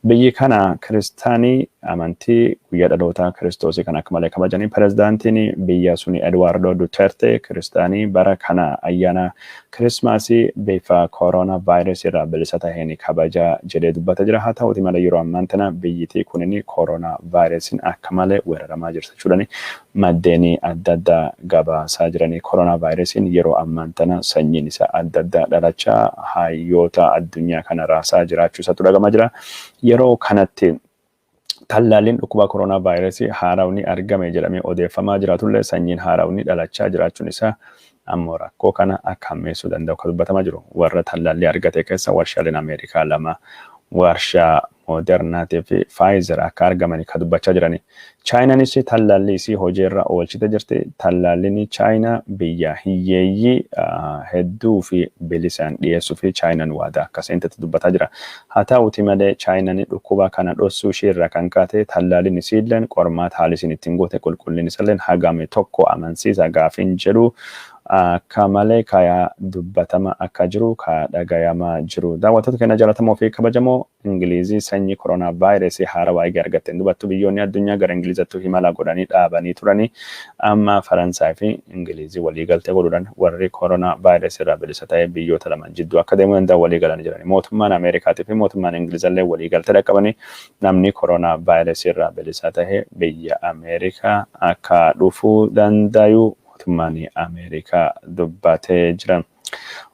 Biyyi kana kiristaanii amantii guyyaa dhalootaa Kiristoosii kan akka malee kabajanii, pirezidaantiin biyya suni Eduardo Duterte kiristaanii bara kana ayyaana kirismaasii bifa koronaa vaayirasii irraa bilisa taheen kabaja jedhee dubbata jira. Haa ta'uti malee, yeroo ammaan tana biyyittii kunin koronaa vaayirasiin akka malee weeraramaa jirti jechuudhani maddeen adda addaa gabaasaa jiranii. Koronaa vaayirasiin yeroo ammaan tana sanyiin isaa adda addaa dhalachaa hayyoota addunyaa kana raasaa jiraachuu isaatu dhagamaa jira. Yeroo kanatti tallaalliin dhukkuba koronaa vaayirasii haarawni argame jedhamee odeeffamaa jiraatullee, sanyiin haarawni dhalachaa jiraachuun isaa ammoo rakkoo kana akka hammeessuu danda'u kan dubbatamaa jiru. Warra tallaallii argate keessa warshaaleen Ameerikaa lama, warshaa Moodernaatii fi Faayizer akka argaman kan dubbachaa jirani. Chaayinaanis tallaallii isii hojiirra oolchite jirti. Tallaalliin Chaayinaa biyya hiyyeeyyii hedduu fi bilisaan dhiyeessuu fi Chaayinaan waadaa akka seentetti dubbataa jira. Haa ta'uti malee, Chaayinaan dhukkuba kana dhossuu ishee irraa kan kaate tallaalliin isiilleen qormaata haali isiin ittiin goote qulqullinni isalleen hagame tokko amansiisa gaafiin jedhu akka malee kayaa dubbatama akka jiru ka dhagayamaa jiru. Daawwattoota keenya jaallatamoo fi kabajamoo, Ingilizii sanyii koronaa vaayirasii haarawaa eegee argatteen dubattu biyyoonni addunyaa gara Ingilizattuu himala godhanii dhaabanii turanii, amma Faransaay fi Ingilizii waliigaltee godhuudhaan warri koronaa vaayirasii irraa bilisa ta'ee biyyoota lama jidduu akka deemuu danda'an walii galanii jiran. Mootummaan Ameerikaatii fi mootummaan Ingilizallee waliigaltee dhaqqabanii namni koronaa vaayirasii irraa bilisa ta'e biyya Ameerikaa akka dhufuu danda'u mootummaan Ameerikaa dubbatee jira.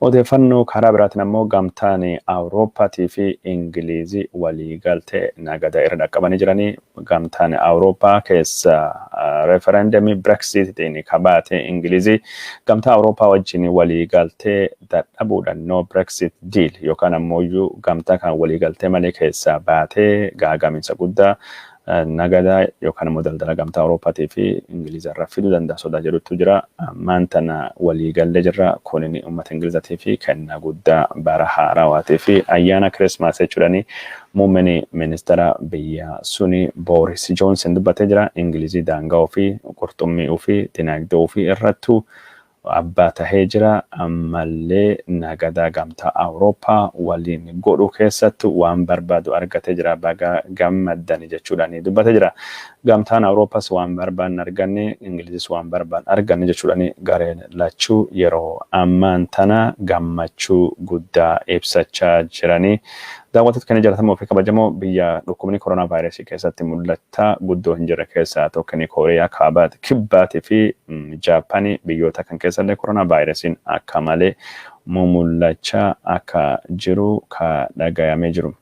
Odeeffannoo karaa biraatiin ammoo gamtaan Awurooppaatii fi Ingilizii waliigaltee nagada irra dhaqqabanii jiranii. Gamtaan Awurooppaa keessa referendemii Brexitiin kabaate Ingilizii gamtaa Awurooppaa wajjin waliigaltee dadhabuudhaan, no Brexit deal yookaan ammoo gamtaa kan waliigaltee malee keessaa baatee gaagaminsa guddaa nagada yookaan immoo daldala gamtaa Awurooppaatii fi Ingiliza irraa fiduu danda'a sodaa jedhutu jira. Ammaan tana waliigallee jirra. Kunin uummata Ingilizaatii fi kennaa guddaa bara haarawaatii fi ayyaana Kirismaas jechuudhaani muummeen ministeera biyya suni Booris Joonsen dubbatee jira. Ingilizii daangaa ofii, qurxummii ofii, dinagdee ofii irrattu abbaa tahee jira. Ammallee nagadaa gamtaa Awurooppaa waliin godhu keessattu waan barbaadu argatee jira. Baga gammaddani jechuudhaan dubbatee jira. Gamtaan Awuroopaas waan barbaanne arganne, Ingilizis waan barbaanne arganne jechuudhaan gareen lachuu yeroo ammaan tana gammachuu guddaa ibsachaa jiranii. Daawwattoota keenya jaallatamoo fi kabajamoo, biyya dhukkubni koronaa vaayirasii keessatti mul'ataa guddoo hin jirre keessaa tokko inni Kooriyaa Kaabaati, Kibbaatii fi Jaappaanii. Biyyoota kan keessallee koronaa vaayirasiin akka malee mumul'achaa akka jiru ka dhagayamee jiru.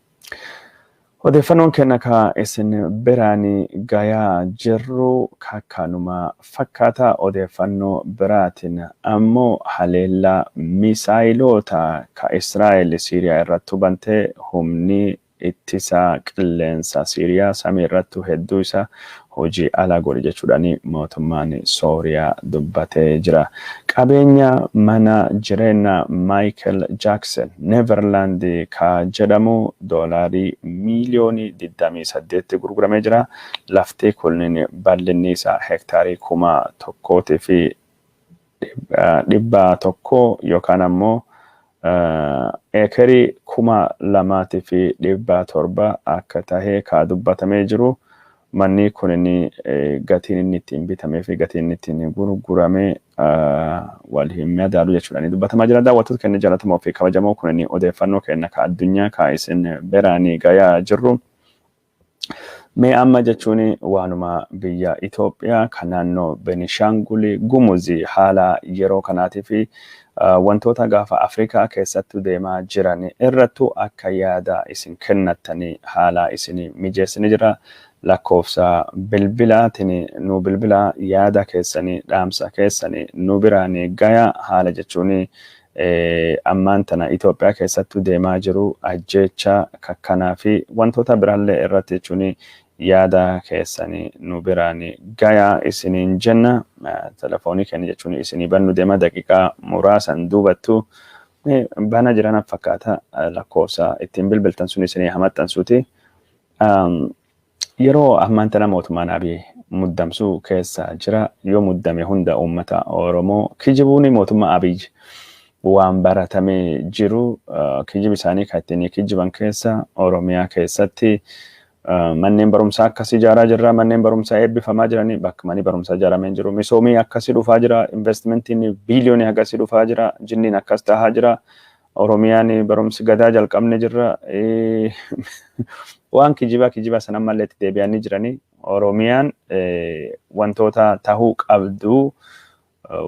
Odeeffannoon keenya ka isin biraan gayaa jirru kakkanuma fakkaata. Odeeffannoo biraatiin ammoo haleellaa misaayiloota ka Israa'el Siiriyaa irratti hubante, humni ittisa qilleensa Siiriyaa samii irratti hedduu isa hojii ala godhe jechuudhaan mootummaan Sooriyaa dubbatee jira. Qabeenya mana jireenya Michael Jackson Neverland ka jedhamu doolaarii miiliyoonii 28 gurguramee jira. Lafti kunniin bal'inni isaa heektaarii 1,100 yookaan ammoo eekerii 2,700 akka tahee ka dubbatamee jiru. Manni kun inni gatiin inni ittiin bitamee fi gatiin inni ittiin gurgurame wal hin madaalu jechuudha. Dubbatamaa jira. Daawwattoota keenya jaallatamoo fi kabajamoo, kun inni odeeffannoo keenya ka addunyaa ka isin biraanii gayaa jirru. Mee amma jechuun waanuma biyya Itoophiyaa kan naannoo Benishaangul Gumuz haala yeroo kanaatii fi wantoota gaafa Afrikaa keessatti deemaa jiran irrattu akka yaada isin kennattanii haala isin mijeessanii jira. Lakkoofsa bilbilaatiin nu bilbilaa, yaada keessanii, dhaamsa keessanii nu biraan gaya. Haala jechuun ammaan tana Itoophiyaa keessattuu deemaa jiru, ajjeecha kakkanaa fi wantoota biraallee irratti jechuun yaada keessanii nu biraan gaya isiniin jenna. Telefoonii keenya jechuun isinii bannu deema daqiiqaa muraasan duubattu bana jiran fakkaata, lakkoofsa ittiin bilbiltan sun isinii hamaxxansuuti. Yeroo ammaan tana mootummaan Abiy muddamsuu keessa jira. Yoo muddame hunda uummata Oromoo kijibuun mootummaa Abiy waan baratamee jiru. Kijibi isaanii kan ittiin kijiban keessa Oromiyaa keessatti manneen barumsaa akkasii ijaaraa jirra. Manneen barumsaa eebbifamaa jiranii, bakka manni barumsaa ijaaramee jiru. Misoomii akkasii dhufaa jira. Investimentiin biiliyoonii akkasii dhufaa jira. Jinniin akkas tahaa jira. Oromiyaan barumsi gadaa jalqabne jirra. Waan kijibaa kijibaa sana ammallee itti deebi'anii jiranii. Oromiyaan wantoota tahuu qabdu,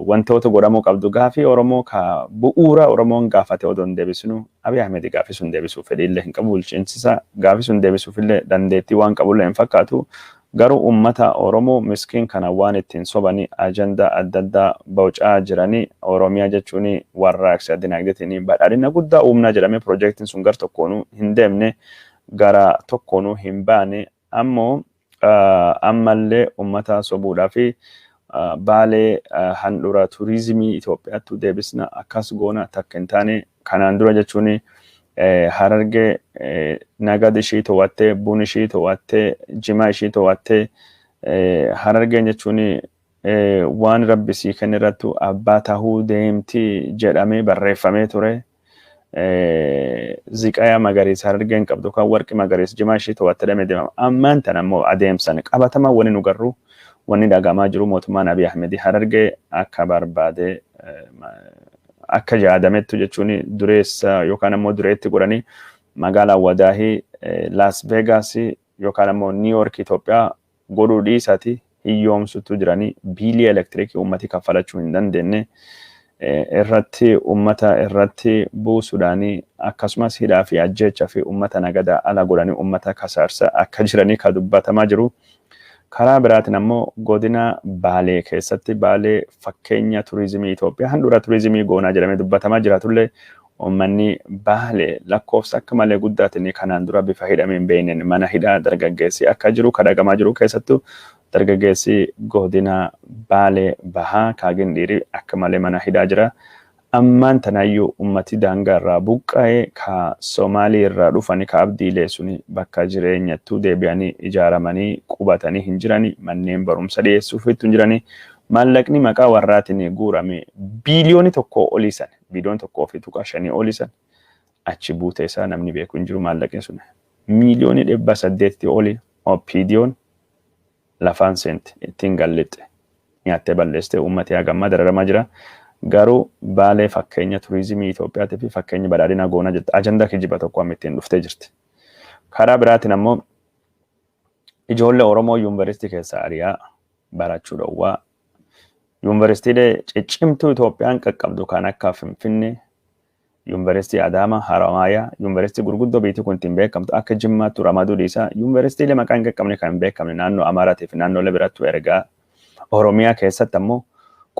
wantoota godhamuu qabdu, gaafii Oromoo ka bu'uura Oromoon gaafate odoo hin deebisinu, Abiy Ahmed gaafii sun deebisuuf fedhiillee hin qabu. Bulchiinsi gaafii sun deebisuufillee dandeettii waan qabullee hin fakkaatu. Garuu uummata Oromoo miskiin kana waan ittiin sobanii ajandaa adda addaa bocaa jiranii. Oromiyaa jechuun warraaqsa dinagdeetiin badhaadhina guddaa uumnaa jedhamee piroojeektiin sun gar tokkoonuu hin deemne, gara tokkoonuu hin baane. Ammoo ammallee uummata sobuudhaa fi Baalee handhuura turizimii Itoophiyaatti deebisna, akkas goona, takka hin taane. Kanaan dura jechuun Harargee nagad ishii to'attee, bun ishii to'attee, jimaa ishii to'attee, Harargeen jechuun waan Rabbi sii kenne irrattu abbaa tahuu deemti jedhamee barreeffamee ture. Ziqaya magariisa Harargeen qabdu kan warqi magariisa jimaa ishii to'attee dhamee deemama. Ammaan tana immoo adeemsan qabatamaa wanni nu garru, wanni dhagamaa jiru, mootummaan Abiy Ahmed Harargee akka barbaade, akka yaadamettu jechuun dureessa yookaan ammoo dureetti godhanii magaalaa Wadaahii Las Vegas yookaan ammoo New York Itoophiyaa godhuu dhiisati hiyyoomsutu jiranii. Biilii elektirikii uummati kaffalachuu hin dandeenye irratti uummata irratti buusuudhaanii, akkasumas hidhaa fi ajjeecha fi uummata nagadaa ala godhanii uummata kasaarsa akka jiranii ka dubbatamaa jiru. Karaa biraatiin ammoo godina Baalee keessatti Baalee fakkeenya turizimii Itoophiyaa, handhuura turizimii goonaa jedhamee dubbatamaa jiraatullee, uummanni Baalee lakkoofsa akka malee guddaatiin kanaan dura bifa hidhamee hin beekneen mana hidhaa dargaggeessi akka jiru kadhagamaa jiru. Keessattuu dargaggeessi godina Baalee Bahaa kaagin dhiirii akka malee mana hidhaa jira. Ammaan tanaayyuu ummati daangaa irraa buqqa'ee ka Somaalii irraa dhufani, ka Abdiilee suni, bakka jireenyattuu deebi'anii ijaaramanii qubatanii hin jirani. Manneen barumsa dhiyeessuufittu hin jirani. Maallaqni maqaa warraatiin guurame 1 biliyoonii oliisan, 1.5 biliyoonii oliisan, achi buutee isaa namni beeku hin jiru. Maallaqni sun 800 miiliyoonii oli OPDOn Lafaan seente ittiin gallixxe nyaattee balleessite uummati hagammaa dararamaa jira. Garuu Baalee fakkeenya turizimii Itoophiyaatii fi fakkeenya badhaadhina goonaa jirti. Ajandaa kijiba tokko amma ittiin dhuftee jirti. Karaa biraatiin ammoo ijoollee Oromoo yuunivarsiitii keessa ari'aa barachuu dhowwaa. Yuunivarsiitiilee ciccimtuu Itoophiyaan qaqqabdu kan akka Finfinnee, Yuunivarsiitii Adaamaa, Haramaayaa, yuunivarsiitii gurguddoo biyyi kun ittiin beekamtu akka Jimmaatti ramaduu dhiisaa yuunivarsiitiilee maqaa hin qaqqabne kan hin beekamne naannoo Amaaraatii fi naannolee biraattu ergaa Oromiyaa keessatti ammoo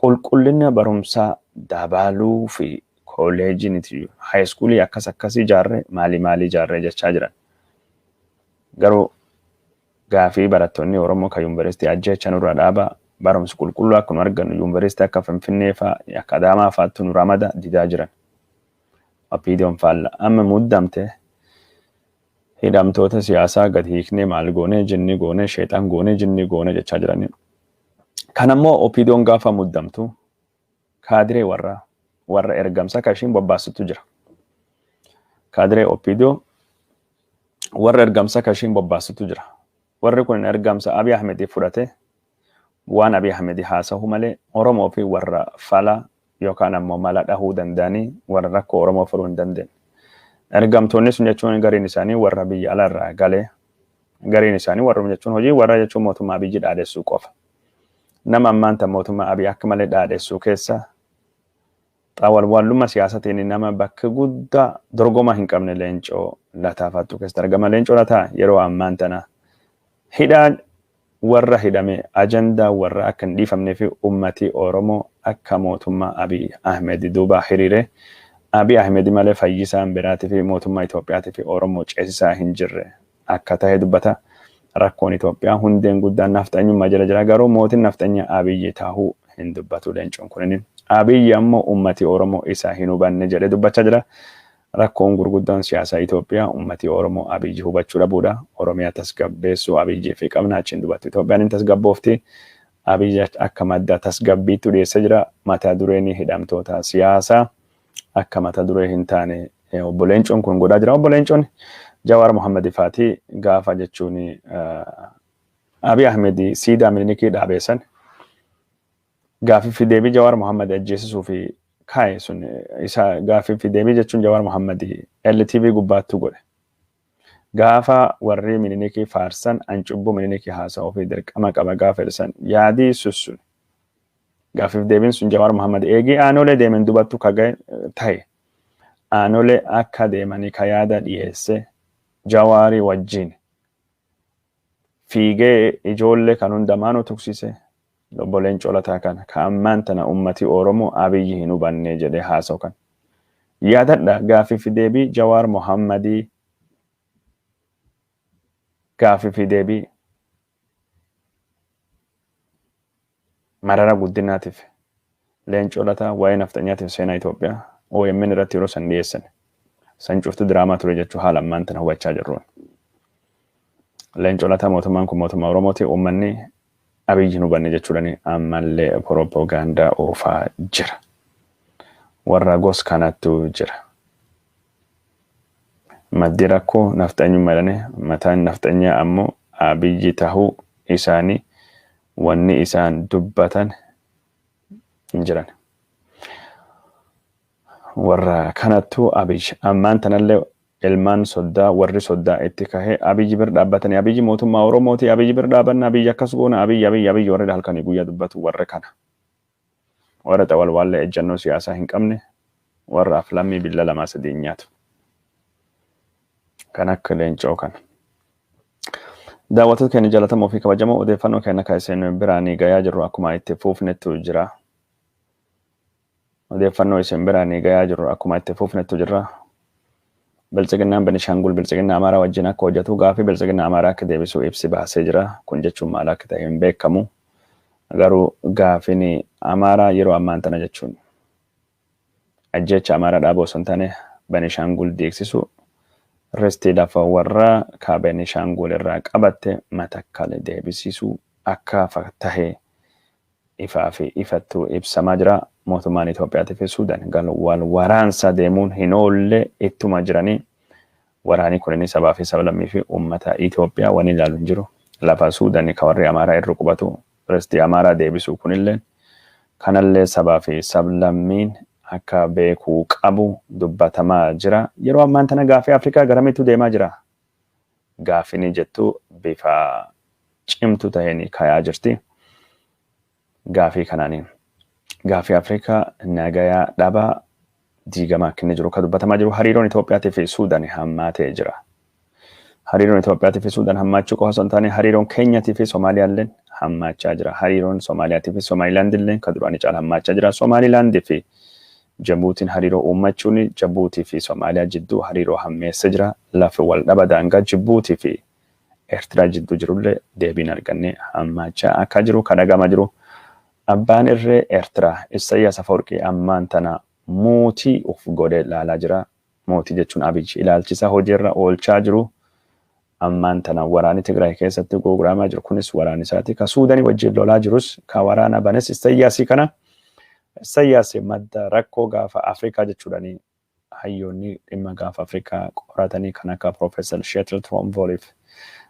qulqullina barumsaa dabaluu fi kooleejiin haayiskuulii akkas akkasii ijaarree maalii maalii ijaarree jechaa jiran. Garuu gaafii barattoonni Oromoo kan yuunivarsiitii ajjeechaa nurraa dhaabaa barumsa qulqulluu akka nu argannu yuunivarsiitii akka Finfinnee fa'aa akka Adaamaa fa'aatti nu ramada didaa jiran. OPDOn faalla amma muddamte hidhamtoota siyaasaa gad hiiknee maal goonee jinni goonee sheexan goonee jinni goonee jechaa jiranii. Kan ammoo OPDOn gaafa muddamtu kaadiree warra ergamsa kan ishiin bobbaastutu jira. Kaadiree OPDO warra ergamsa kan ishiin bobbaastutu jira. Warri kun ergamsa Abiy Ahmed fudhate waan Abiy Ahmed haasahu malee Oromoo fi warra fala yookaan ammoo mala dhahuu danda'anii warra rakkoo Oromoo furuu hin dandeenye. Ergamtoonni sun jechuun gariin isaanii warra biyya alaa irraa galee gariin isaanii warra jechuun hojii warra jechuun mootummaa Abiyyi dhaadessuu qofa. Nama ammaan tan mootummaa Abiy akka malee dhaadessuu keessa xawalwaallummaa siyaasatiin nama bakka guddaa dorgoma hin qabne Leencoo Lataa fa'aatu keessatti argama. Leencoo Lataa yeroo ammaan tana hidhaa warra hidhame ajandaa warra akka hin dhiifamnee fi uummatii Oromoo akka mootummaa Abiy Ahmed duuba hiriire Abiy Ahmed malee fayyisaan biraatii fi mootummaa Itoophiyaatii fi Oromoo ceesisaa hin jirre akka ta'e dubbata. Rakkoon Itoophiyaa hundeen guddaan nafxanyummaa jala jira. Garuu mootiin nafxanyaa Abiyyi tahuu hin dubbatu Leencoon kunin. Abiyyi ammoo uummatii Oromoo isa hin hubanne jedhee dubbachaa jira. Rakkoon gurguddaan siyaasaa Itoophiyaa uummatii Oromoo Abiyyi hubachuu dhabuudha. Oromiyaa tasgabbeessuu Abiyyii fi qabna achiin dubbatti. Itoophiyaan hin tasgabboofti. Abiyyi akka madda tasgabbiitti dhiyeessee jira. Mata dureen hidhamtoota siyaasaa akka mata duree hin taane obbo Leencoon kun godhaa jira. Obbo Leencoon Jawaar Mohammad Faatii gaafa jechuun Abiy Ahmed siidaa Minilikii dhaabeessan gaafii fi deebii Jawaar Mohammad ajjeesisuu fi kaa'e sun isa gaafii fi deebii jechuun Jawaar Mohammad LTV gubbaattuu godhe. Gaafa warri Minilikii faarsan an cubbuu Minilikii haasa'uu fi dirqama qaba gaafa jedhan yaadii sussun. Gaafiif deebiin sun Jawaar Mohammad eegii aanolee deemen dubattu ka ta'e aanolee akka deemanii ka yaada dhiyeesse Jawaarii wajjin fiigee ijoollee kan hundamaanuu tuksise obbo Leencoo Lataa kana ka ammaan tana ummati Oromoo Abiyyi hin hubanne jedhee haasa'u kan. Yaadadha gaafii fi deebii Jawaar Mohammadii gaafii fi deebii Marara Guddinaatiif Leencoo Lataa waa'ee nafxanyaatiif seenaa Itoophiyaa OMN irratti yeroo san dhiyeessan. San cuftu diraamaa ture jechuu haala ammaan tana hubachaa jirruun. Leencoo Lataa mootummaan kun mootummaa Oromooti uummanni Abiyyi hin hubanne jechuudhaan ammallee propagaandaa oofaa jira. Warra gos kanattu jira. Maddi rakkoo nafxanyummaa jedhanii mataan nafxanyaa ammoo Abiyyi tahuu isaanii wanni isaan dubbatan hin jiran. Warra kanattu Abiyyi ammaan tanallee ilmaan soddaa warri soddaa itti kahee Abiyyi bira dhaabbatanii Abiyyi mootummaa Oromooti Abiyyi bira dhaabanna Abiyyi akkas goona Abiyyi Abiyyi Abiyyi warri halkanii guyyaa dubbatu warra kana. Warra xawalwaallee ejjannoo siyaasaa hin qabne warra aflammii billa lamaa sadii nyaatu. Kan akka Leencoo kana. Daawwattoota keenya jaallatamoo fi kabajamoo odeeffannoo keenya kan isin biraanii gayaa jirru akkuma itti fuufnettu jira. Odeeffannoo isin biraanii gayaa jirru akkuma itti fuufnettu jira. Biltsiginnaan Benishaangul Biltsiginnaa Amaaraa wajjin akka hojjetu gaafii Biltsiginnaa Amaaraa akka deebisu ibsi baasee jira. Kun jechuun maal akka ta'e hin beekamu. Garuu gaafiin Amaaraa yeroo ammaan tana jechuun ajjeecha Amaaraa dhaabuu osoo hin taane Benishaangul diigsisu ristii lafa warra ka Benishaangul irraa qabatte Matakkal deebisisuu akka tahe ifaa fi ifattuu ibsamaa jira. Mootummaan Itoophiyaatii fi Suudaan wal waraansa deemuun hin oolle ittuma jiranii waraanii kunniin sabaa fi sablammii fi uummata Itoophiyaa waan ilaalu hin jiru. Lafa Suudanii ka warri Amaaraa irra qubatu ristii Amaaraa deebisuu kunillee kanallee sabaa fi sablammiin akka beekuu qabu dubbatamaa jira. Yeroo ammaan tana gaafii Afrikaa garamittu deemaa jira? Gaafini jettu bifa cimtu taheen kayaa jirti. Gaafii kanaaniin gaafii Afrikaa nagayaa dhabaa diigamaa akka inni jiru kan dubbatamaa jiru. Hariiroon Itoophiyaatii fi Suudaan hammaatee jira. Hariiroon Itoophiyaatii fi Suudaan hammaachuu qofa osoo hin taane, hariiroon Keenyaatii fi Somaaliyaallee hammaachaa jira. Hariiroon Somaaliyaatii fi Somaalilaandillee kan duraanii caala hammaachaa jira. Somaalilaandii fi Jabuutiin hariiroo uummachuun Jabuutii fi Somaaliyaa jidduu hariiroo hammeessee jira. Lafi wal dhaba daangaa Jibuutii fi Eertiraa jidduu jirullee deebiin argannee hammaachaa akka jiru kan dhaga'amaa jiru. Abbaan irree Eertiraa Isaayyaas Afawarqii ammaan tana mootii of godhee ilaalaa jira. Mootii jechuun Abiyyi ilaalchisa hojiirra oolchaa jiru. Ammaan tana waraanni Tigraay keessatti gurguramaa jiru kunis waraana isaati. Ka Suudanii wajjin lolaa jirus ka waraana banes Isaayyaasii kana. Isaayyaas madda rakkoo gaafa Afrikaa jechuudhaani hayyoonni dhimma gaafa Afrikaa qoratanii kan akka Profeesar Sheetil Troomvooliif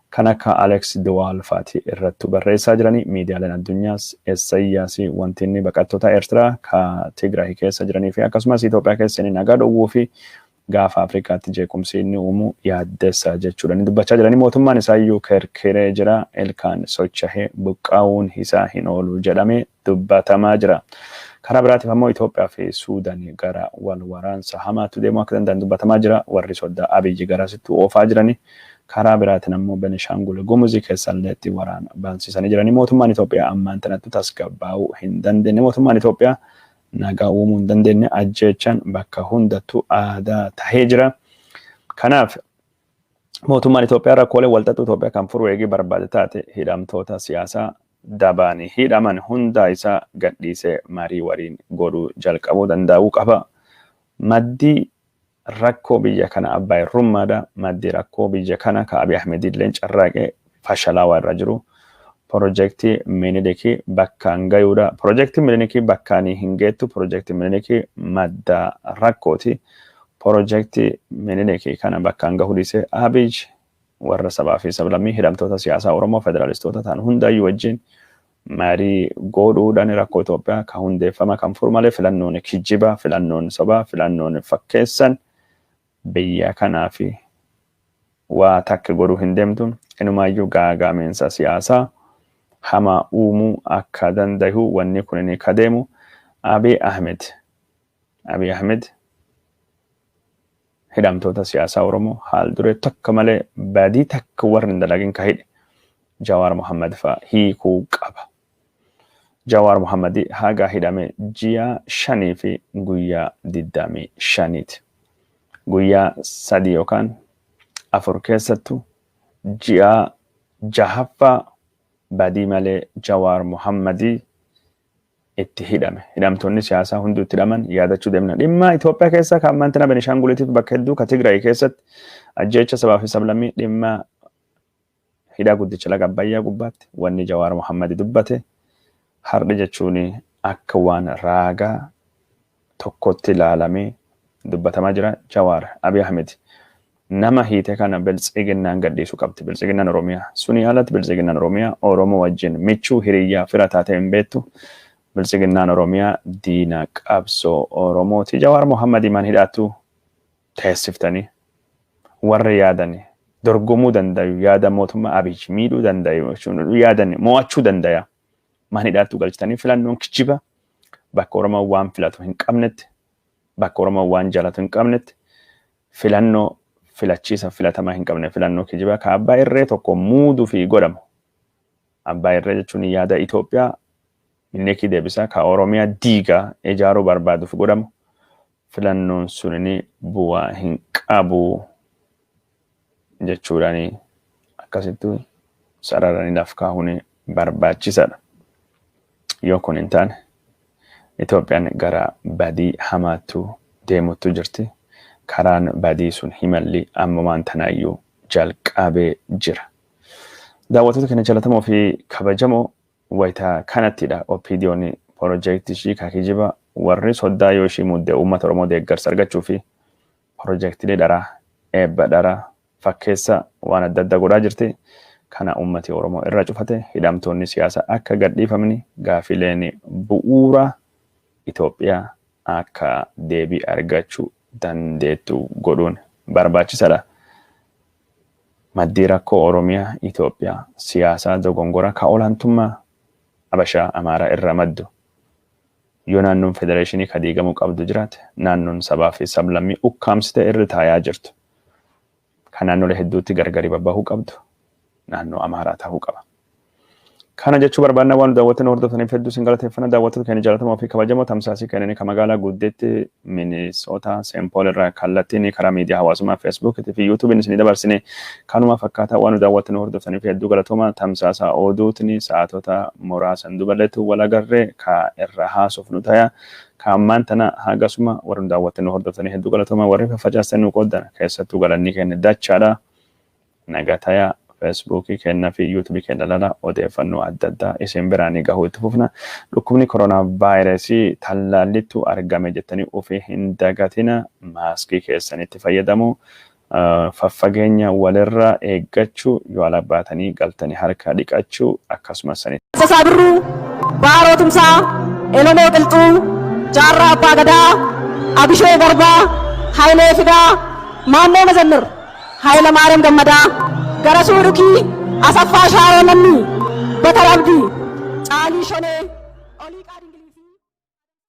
kan akka Alex Duwaal faati irratti barreessaa jiranii. Miidiyaaleen addunyaas Isaayyaas wanti inni baqattoota Eertiraa ka Tigraay keessa jiranii fi akkasumas Itoophiyaa keessa inni nagaa dhowwuu fi gaafa Afrikaatti jeequmsi inni uumu yaaddessa jechuudha. Dubbachaa jiranii mootummaan isaayyuu kirkiree jira. Ilkaan sochahee buqqaa'uun isaa hin oolu jedhamee dubbatamaa jira. Karaa biraatiif ammoo Itoophiyaa fi Suudaan gara wal waraansa hamaatti deemuu akka danda'an dubbatamaa jira. Warri soddaa Abiyyi garasitti oofaa jirani. Karaa biraatiin ammoo Benishaangul Gumuzii keessallee itti waraana bansisanii jiranii. Mootummaan Itoophiyaa ammaan tanatti tasgabbaa'uu hin dandeenye. Mootummaan Itoophiyaa nagaa uumuu hin dandeenye. Ajjeechaan bakka hundattuu aadaa tahee jira. Kanaaf mootummaan Itoophiyaa rakkoolee walxaxuu Itoophiyaa kan furu eegii barbaade taate, hidhamtoota siyaasaa dabaanii hidhaman hundaa isaa gadhiisee marii waliin godhuu jalqabuu danda'uu qaba. Maddii rakkoo biyya kana abbaa irrummaadha. Maddii rakkoo biyya kana ka Abiy Ahmed illee carraaqee fashalaawaa irra jiru. Pirojektii Minilikii bakkaan gayuudha. Pirojektii Minilikii bakkaan hin geettu. Pirojektii Minilikii madda rakkooti. Pirojektii Minilikii kana bakkaan gahuu dhiisee Abiy warra sabaa fi sablammii hidhamtoota siyaasaa Oromoo federaalistoota ta'an hundaayyuu wajjin marii godhuudhaan rakkoo Itoophiyaa kan hundeeffama kan furu malee, filannoon kijjiba, filannoon sobaa, filannoon fakkeessan biyya kanaa fi waa takka godhuu hin deemtu. Inumaayyuu gaagaamiinsa siyaasaa hamaa uumuu akka danda'u wanni kun ni kadeemu. Abiy Ahmed Abiy Ahmed hidhamtoota siyaasaa Oromoo haal duree tokko malee badii takka warri hin dalagin ka hidhe Jawaar Mohammad fa'a hiikuu qaba. Jawaar Mohammad haga hidhame ji'a 5 fi guyyaa 25ti. Guyyaa 3 yookaan 4 keessattu ji'a jahaffaa badii malee Jawaar Mohammadii itti hidhame. Hidhamtoonni siyaasaa hunduu itti hidhaman yaadachuu deemna. Dhimma Itoophiyaa keessa kan ammaan Benishaanguliitiif bakka hedduu ka Tigraay keessatti ajjeecha sabaa fi sablammii, dhimma hidha guddicha laga Abbayyaa gubbaatti wanni Jawaar Mohammad dubbate har'a jechuun akka waan raagaa tokkotti ilaalamee dubbatamaa jira. Jawaar, Abiy Ahmed nama hiite kana Biltsiginnaan gadhiisuu qabdi. Biltsiginnaan Oromiyaa. Suni alatti Biltsiginnaan Oromiyaa Oromoo wajjin michuu, hiriyyaa, fira taatee hin beektu. Biltsiginnaan Oromiyaa diina qabsoo Oromooti. Jawaar Mohammad imaan hidhaattu teessiftanii warra yaadani dorgomuu danda'u, yaada mootummaa Abiy miidhuu danda'u, yaadan mo'achuu danda'a. Maan hidhaattu galchitanii? Filannoon kijiba bakka Oromoon waan filatu hin qabnetti, bakka Oromoon waan jaalatu hin qabnetti, filannoo filachiisa filatamaa hin qabne, filannoo kijibaa ka abbaa irree tokko muuduu fi godhamu. Abbaa irree jechuun yaada Itoophiyaa Minilikii deebisaa ka Oromiyaa diigaa ijaaruu barbaaduuf godhamu. Filannoon sunini bu'aa hin qabu jechuudhaani akkasittu sararanii laf kaa'uun barbaachisaadha. Yoo kun hin taane, Itoophiyaan gara badii hamaattu deemuttu jirti. Karaan badii sun himalli ammumaan tanaayyuu jalqabee jira. Daawwattoota keenya jaallatamoo fi kabajamoo, wayitaa kanattidha OPDO'n piroojeektii ishii ka kijiba warri soddaa yoo ishii muddee uummata Oromoo deeggarsa argachuu fi piroojeektiilee dharaa, eebba dharaa fakkeessa waan adda addaa godhaa jirti. Kana ummati Oromoo irra cufate hidhamtoonni siyaasaa akka gadhiifamni gaafileen bu'uura Itoophiyaa akka deebii argachuu dandeettu godhuun barbaachisaadha. Maddii rakkoo Oromiyaa Itoophiyaa siyaasaa dogongora ka olaantummaa Habashaa Amaaraa irra maddu. Yoo naannoon federeeshinii ka diigamuu qabdu jiraate, naannoon sabaa fi sablammii ukkaamsitee irra taayaa jirtu, ka naannolee hedduutti gargari babbahuu qabdu, naannoo Amaaraa tahuu qaba. Kana jechuu barbaanna. Waan daawwattan hordoftaniif hedduu isin galateeffanna. Daawwattoota keenya jaallatamoo fi kabajamoo, tamsaasii kennanii kan magaalaa guddeetti Minisoota Saint Paul irraa kallattiin karaa miidiyaa hawaasummaa Feesbuukii fi Yuutuubiin isinii dabarsine kanuma fakkaataa. Waan daawwattan hordoftaniif hedduu galatooma. Tamsaasa oduutiin sa'aatota muraasan duballeetu wal agarree ka irra haasofnu taya. Ka ammaan tana hagasuma. Warri daawwattan hordoftanii hedduu galatooma. Warri faffacaastan nu qooddan keessattuu galanni keenya dachaadha. Nagataya. Feesbuukii keenyaa fi Yuutuubii keenya lala, odeeffannoo adda addaa isin biraanii gahuu itti fufna. Dhukkubni koronaa vaayirasii tallaallittu argame jettanii ofii hin dagatina. Maaskii keessanitti fayyadamu. Faffageenya walirra eeggachuu, yoo ala baatanii galtanii harka dhiqachuu akkasumas sanii Tasasaa Birruu, Baaroo Tumsaa, Elemoo Qilxuu, Jaarraa Abbaa Gadaa, Abishee Garbaa, Hayilee Fidaa, Maammoo Mazammir, Hayila Maariyaam Gammadaa, Garasuu Dhukii, Asaffaa Shaaroo Lammii, Batar Abdii, Caalii Shonee.